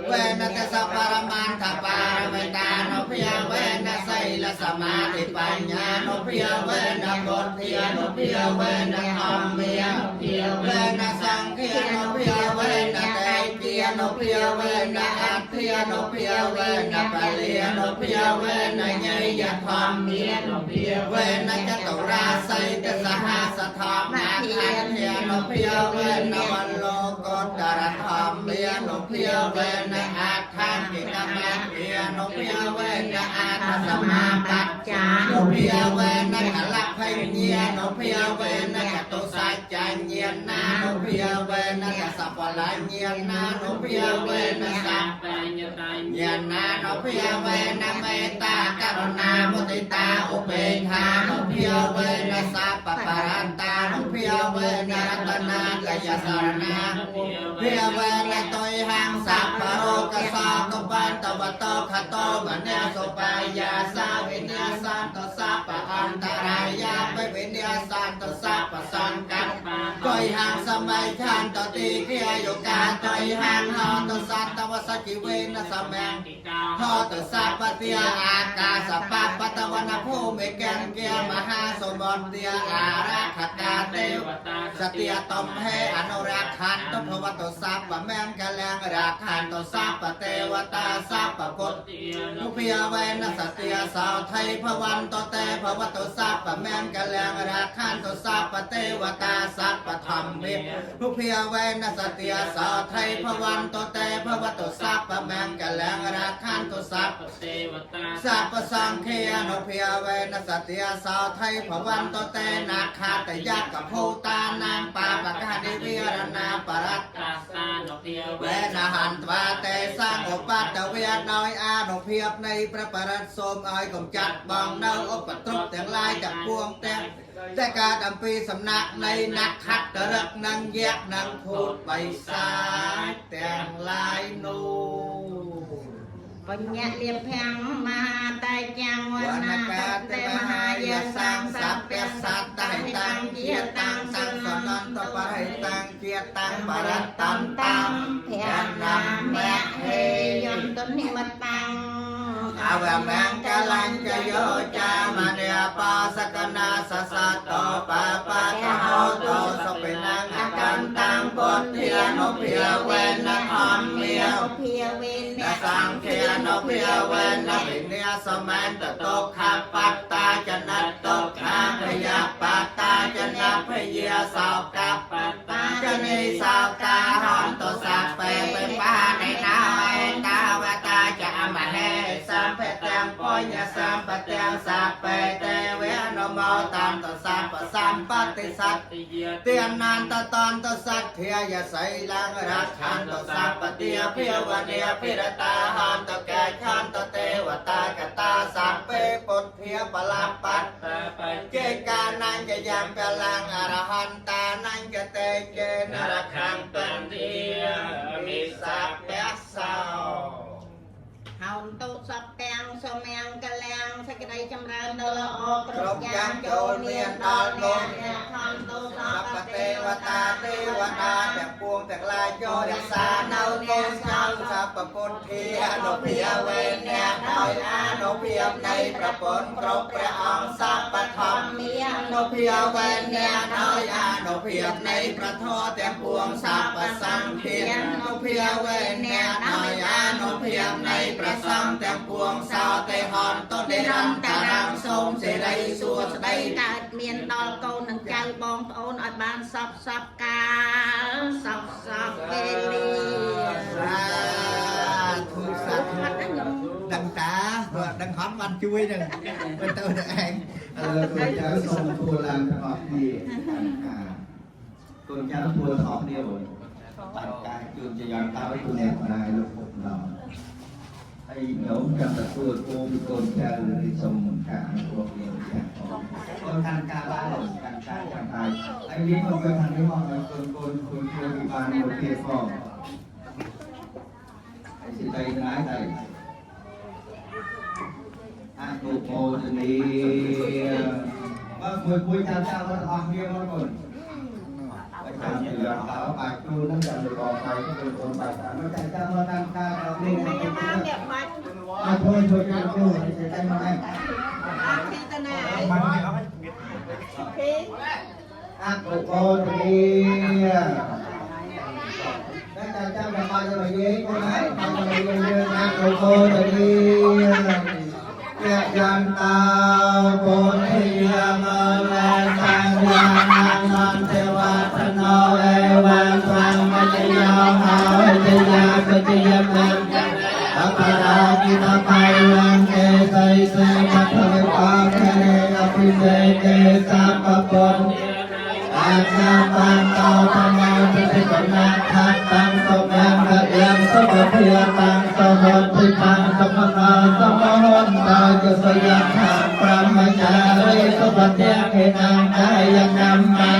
เวนะตสะปรมันทปารมิตาโนเพียเวนะไสลสมาธิปัญญาโนเพียเวนะบทเทียโนเพียเวนะธรรมเมียเวนะสังเคียโนเพียเวนะเตเกียโนเพียเวนะอัตเทียโนเพียเวนะปะเลียโนเพียเวนะเยยธรรมเมียโนเพียเวนะจตุราไสตสหสธรรมนาคันเทียโนเพียเวนะวันโลกตรธรรมเมียโนเพียเวนะอาทังกิกมะเมียโนเพียเวนะอาทัสมาปัจจาโนเพียเวนะขลักพเนียโนเพียเวนะจตุสัจจเนียนาโนเพียเวนะสัพพะเนียนาโนเพียเวนะสัพญาณโนเพียเวนะเมตตากรุณามุติตาอุเบกขาโนเพียเวนะสัพพปรันตาโนเพียเวนะรัตนาตยสรณาเพียเวนะตุยหังสัพพโรกสากปันตวโตขโตมเนสุปายาสาวิเนสันตสัพพอันตรายาไปวิเนสันตสัพพสังกัปตุยหังสมัยชันตติเคียโยกาตุยหังหอตุสัตตวสกิเวนะสมัง ทอตสัพพเตียอากาสปะปะตว នភូមិកាំងគាមហាសមុទ្រាអារក្ខកាទេវសតិយតំហេអនុរាខន្តភវតុសពមង្គលងរាខន្តសពទេវតាសពពុទ្ធនុភិយវេនសតិយសោថៃភវន្តតេភវតុសពមង្គលងរាខន្តសពទេវតាសពធម្មេនុភិយវេនសតិយសោថៃភវន្តតេភវតុសពមង្គលងរាខន្តសព ទេវតា សពសង្ឃានុភិយវេនសតិយសោថៃភវន្តតេនាខាតយកភូតានាងបាបកនិវិរណាបរត តាសានុភា វេនហន្តវាតេសង្ឧបតវៈដោយអានុភាពនៃព្រះបរិត្តសូមឲ្យកំចាត់បងនៅឧបទ្រពទាំងឡាយទាំងពួងទាំងតែការអំពីសំណាក់នៃនក្ខត្តរឹកនិងយក្សនិងភូតបិសាចទាំងឡាយនោះ បញ្ញលិភាំងមហាតេចាំងវ វ ណា នកា ក តិ តេ ម ម ហា ហា យ យ ស ស ង្ ង្ ស ស ព ព ស ស ត្ ត្ តិ តិ តាំង តាំង ជា ជា តាំង តាំង សង្សនន្តបរិតាំងជាតាំងបរតន្តំ ភៈណាមៈហេយន្តនិមតាំង អវមង្គលញ្ចយោចាមនិបាសកណាសសតោបាបាកហោតោសុពិនងអកន្តាំងពុទ្ធានុភាវេនធម្មា ភាវេ ន ន សង្ឃានុភាវេនវិនាសមន្តតុខបត្តាចនតុខាភយបត្តាចនភយាសោកបត្តាចនិសោកាហន្តសពេបបានិណាអេតាវតាចមហេសម្ភទាំងបញ្ញសម្ភទាំងសពេទេវេនមោតាន្តសពសម្បតិសត្ តិយា ទានន្តតន្តសទ្ធាយសីលងរខន្តសពតិភិវនិភិរតាហន្តកេខន្តទេវតាកតាសពេពុទ្ធាបលបត្ត តាបច្ ចេកានញ្ញយំបលងអរហន្តានញ្ញតេចេនរខន្តន្ទាមិសពៈសោ ហោនតុសពទាំងសមង្គលាំងសេចក្តីចម្រើនដល់ល្អ គ្រប់ គ្រប់ យ៉ា យ៉ាង ង ចូល ចូល មា មាន ន ដល់ ដល់ លោក អ្នកខំតុស ស ព ពទេវតាទេវតាទាំងពួងទាំងឡាយចូលរក្សានៅកូនចៅសពពុទ្ធានុភាវេអ្នកដោយអានុភាពនៃប្រពន្ធគ្រប់ព្រះអង្គសពធម្មានុភាវេអ្នកដោយអានុភាពនៃព្រះធម៌ទាំងពួងសពសង្ឃានុភាវេអ្នកដោយអានុភាពនៃព្រះសង្ឃទាំងពួងសោទេហន្តនិរន្តរងសូមសិរីសួស្តី កើតមានដល់កូននិងចៅបងប្អូនឲ្យបានសពសពកាលសពសពវេលា សាធុសាធុ អត់ទេខ្ញុំ ដឹងតាព្រោះដឹងហត់បានជួយនឹងមិនទៅតែឯង ឥឡូវកូនចៅសូមធ្វើឡើងទាំងអស់គ្នាការកូនចៅធ្វើទាំងអស់គ្នាបងបានការជូនជាយ៉ាងតើគូអ្នកម្ដាយលោកពុកម្ដងហើយញោមចាំទទួលគោពីកូនចៅឬសូមការអនុគ្រោះគ្នាចាស់ផងកូនកាន់ការបានកាន់ការចាំហើយហើយនេះមកទៅខាងនេះមកឲ្យកូនកូនគូនធ្វើពីបានមួយទៀតផងហើយសិតីណាយតែអនុមោទនីបើមួយមួយចាំចាំអត់អស់គ្នាមកកូន ចាំពីយ៉ាងតើបាយគ្រូហ្នឹងចាំលោកអបាយកូនកូនបាយតាមចាំចាំមកតាមការដល់នេះ មិនបានអ្នកបាច់ អត់ធ្វើជួយការគ្រូតែមកឯង អត់ពីតាណាឯងភី អនុមោទនីតែចាំចាំដល់បាយទៅនិយាយកូនហើយបាយទៅនិយាយយើងអនុមោទនីយយន្តោពុទ្ធាមលាសង្ឃាននទេវតនោអេវံធម្មចយោហោចយាបច្ចយមន្តអបរាជិតបៃវံទេសៃសេមភវិបាខេអភិសេកេសពពុទ្ធអាណាបានតោធម្មទិតិកណាថាតាំងសុំងកយ៉ាងសុខភិយតាំងសហតិតាំងសុខណាសមរន្តាចសយថាប្រមចារិសុបតិខេណាងកាយកម្មੰ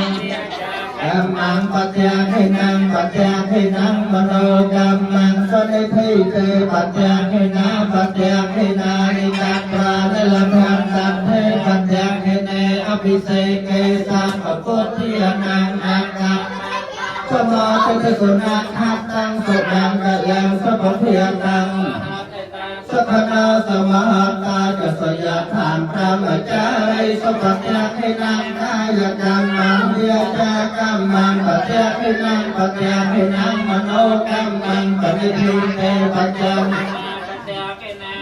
កម្មੰបត្យាខេណាងបត្យាខេណាងមโนកម្មੰសនិធិទេបត្យាខេណាបត្យាខេណានិតប្រានិលភੰសន្ធេបត្យាខេនេអភិសេកេសម្ពុទ្ធានាងអកសមាទិសុណាខាតាំងសុំងកយ៉ាងសុភភិយតាំងស พนาสมหัตตาจสยทานพระมจาริสุปฏิให้นางกายกรรมังเดียจากรรมังปฏิให้นางปฏิให้นางมโนกรรมังปฏิทิเตปัจจัง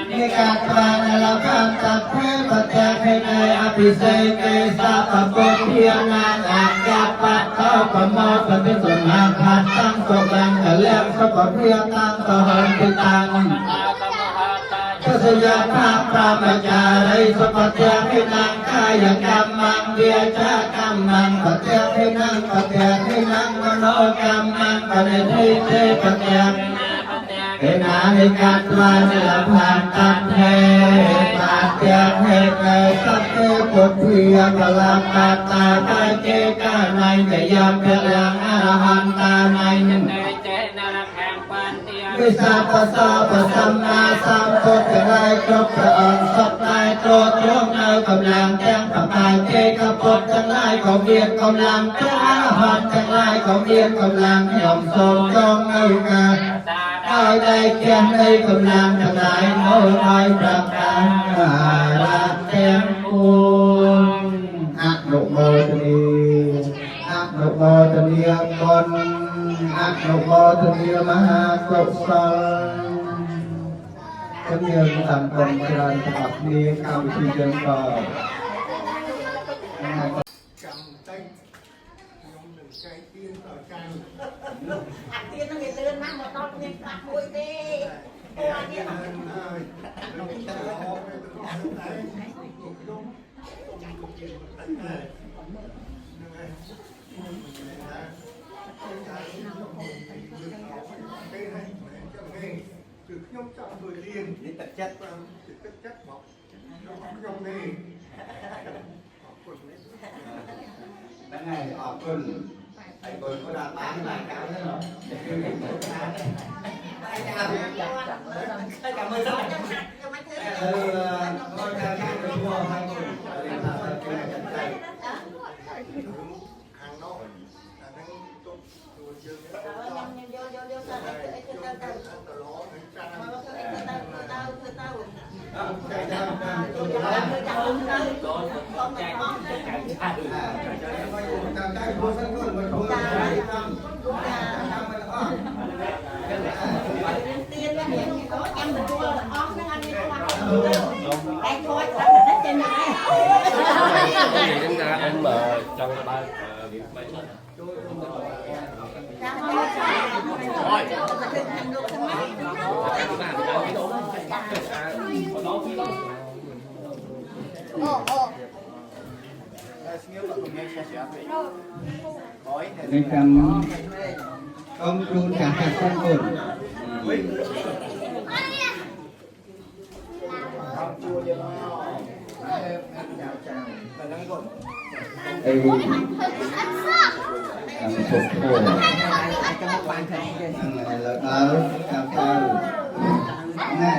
นิกาตานลภังตัพเพปฏิให้ในอภิเศกเกสาปปุเทียนาอาญาปะเทาปโมปฏิสมาภัสตังสุกังกะเลี้ยงสุปเพียตังสหันติตังทศยาภาพรามจาริสุปฏิให้นางกายกรรมังเวียจากรรมังปฏิให้นางปฏิให้นางมโนกรรมังปฏิทิเตปฏิเอนานิกัตวานลภันตันเทปาเตียเทเกสัพเพปุถเทียปลาปาตาปเจกาในเยยมเปลังอรหันตาในวิสาปสาปสัมมาสัมพุทธะได้ครบพระองค์สัพนายโตตรงในกำลังแจ้งประมาณเจกพุทธทั้งหลายของเรียนกำลังพระอรหันต์ทั้งหลายของเรียนกำลังยอมทรงจงในกาได้ได้แก่ในกำลังทั้งหลายโน้อยประการราเต็มบุญอนุโมทนีอนุโมทนีบุญอนุโมทนีมหากุศลก็มีสังคมการสมัครนี้กรรมที่เดินต่อ จำได้ยมหนึ่งใจเตี้ยนต่อใจ អាទៀនហ្នឹងគេលឿនណាស់មកដល់មានប្រាក់មួយទេអូអាទៀន คือខ្ញុំចង់ធ្វើលៀននេះទឹកចិត្តទឹកចិត្តមកខ្ញុំនេះអរគុណ ហ្នឹងហើយអរគុណហើយគុណក៏ដល់បានបានកម្មហ្នឹងចាំមើលសិនអឺគាត់ចាំចាំទៅមកហើយគុណ ខាងនោះអាហ្នឹងទុកជួយយើង ខ្ញុំយកយកយកទៅអីទៅទៅទៅ ទៅឡនឹងចាន មកធ្វើអីទៅទៅទៅធ្វើទៅ ចាំចាំ ទៅចាំទៅទៅកុំទៅ ចាំចាំព្រោះសិនគុណមិនព្រោះចាំចាំមិនអស់ ទៀនហ្នឹងចាំទទួលអស់ហ្នឹងអត់មានខ្វះតែខូចស្រាប់តែចេញដែរ ហ្នឹងណាអ៊ំចង់បើកវាបីឈុត ចាំមកចាំទៅខាងលោកហ្នឹង អូអូ នេះកម្មកុំគ្រូចាស់ចាស់សិនគុណអី អត់សោះ កម្មពុទ្ធហ្នឹងហើយលើដល់កម្មទៅណែ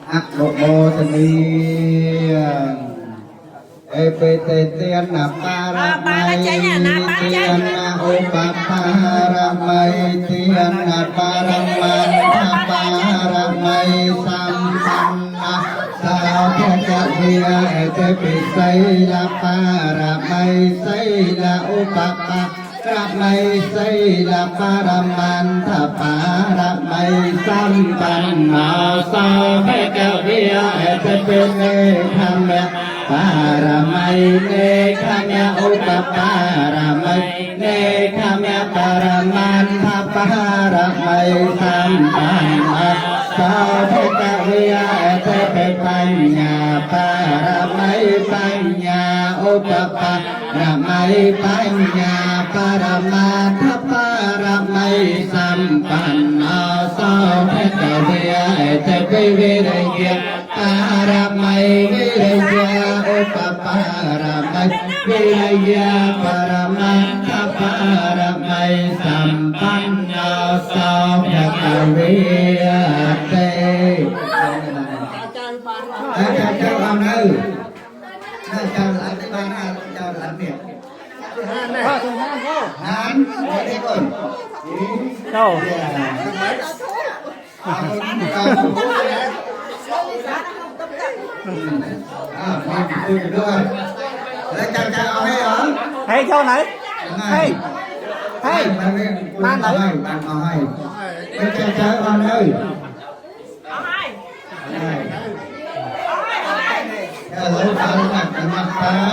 អនុមោទនីអេបេតេទានបារមីទានឧបបារមីទានបារមន្តបារមីសម្បណ្ណសាភកវិអេតិពិសីលបារមីសីលឧបបារមីសីលបារមន្តបារមីសម្បណ្ណសាភកវិអេតិពិនេខមៈបារមីនេខមៈឧបបារមីនេខមៈបរមន្តបារមីសម្បណ្ណសាភកវិអេតិពិបញ្ញាបារមីបញ្ញាឧបបារមីបញ្ញាបរមត្ថបារមីសម្បណ្ណសោភកវិអេតិពិវិរិយបារមីវិរិយឧបបារមីវិរិយបរមត្ថបារមីសម្បណ្ណសោភកវិអេតិអាចចាំអត់នៅចាំឡើងទៅបានណាចាំឡើងនេះហានហាននេះកូន ចូល Hãy subscribe អើមកគួយด้วยแล้วចាំចាំអស់ហើយអត់ ហេចូលណៃហេហេ បានហើយបានអស់ហើយមិនចាំចាំអស់ហើយអស់ហើយអស់ហើយអស់ហើយឥឡូវបានណាស់តាម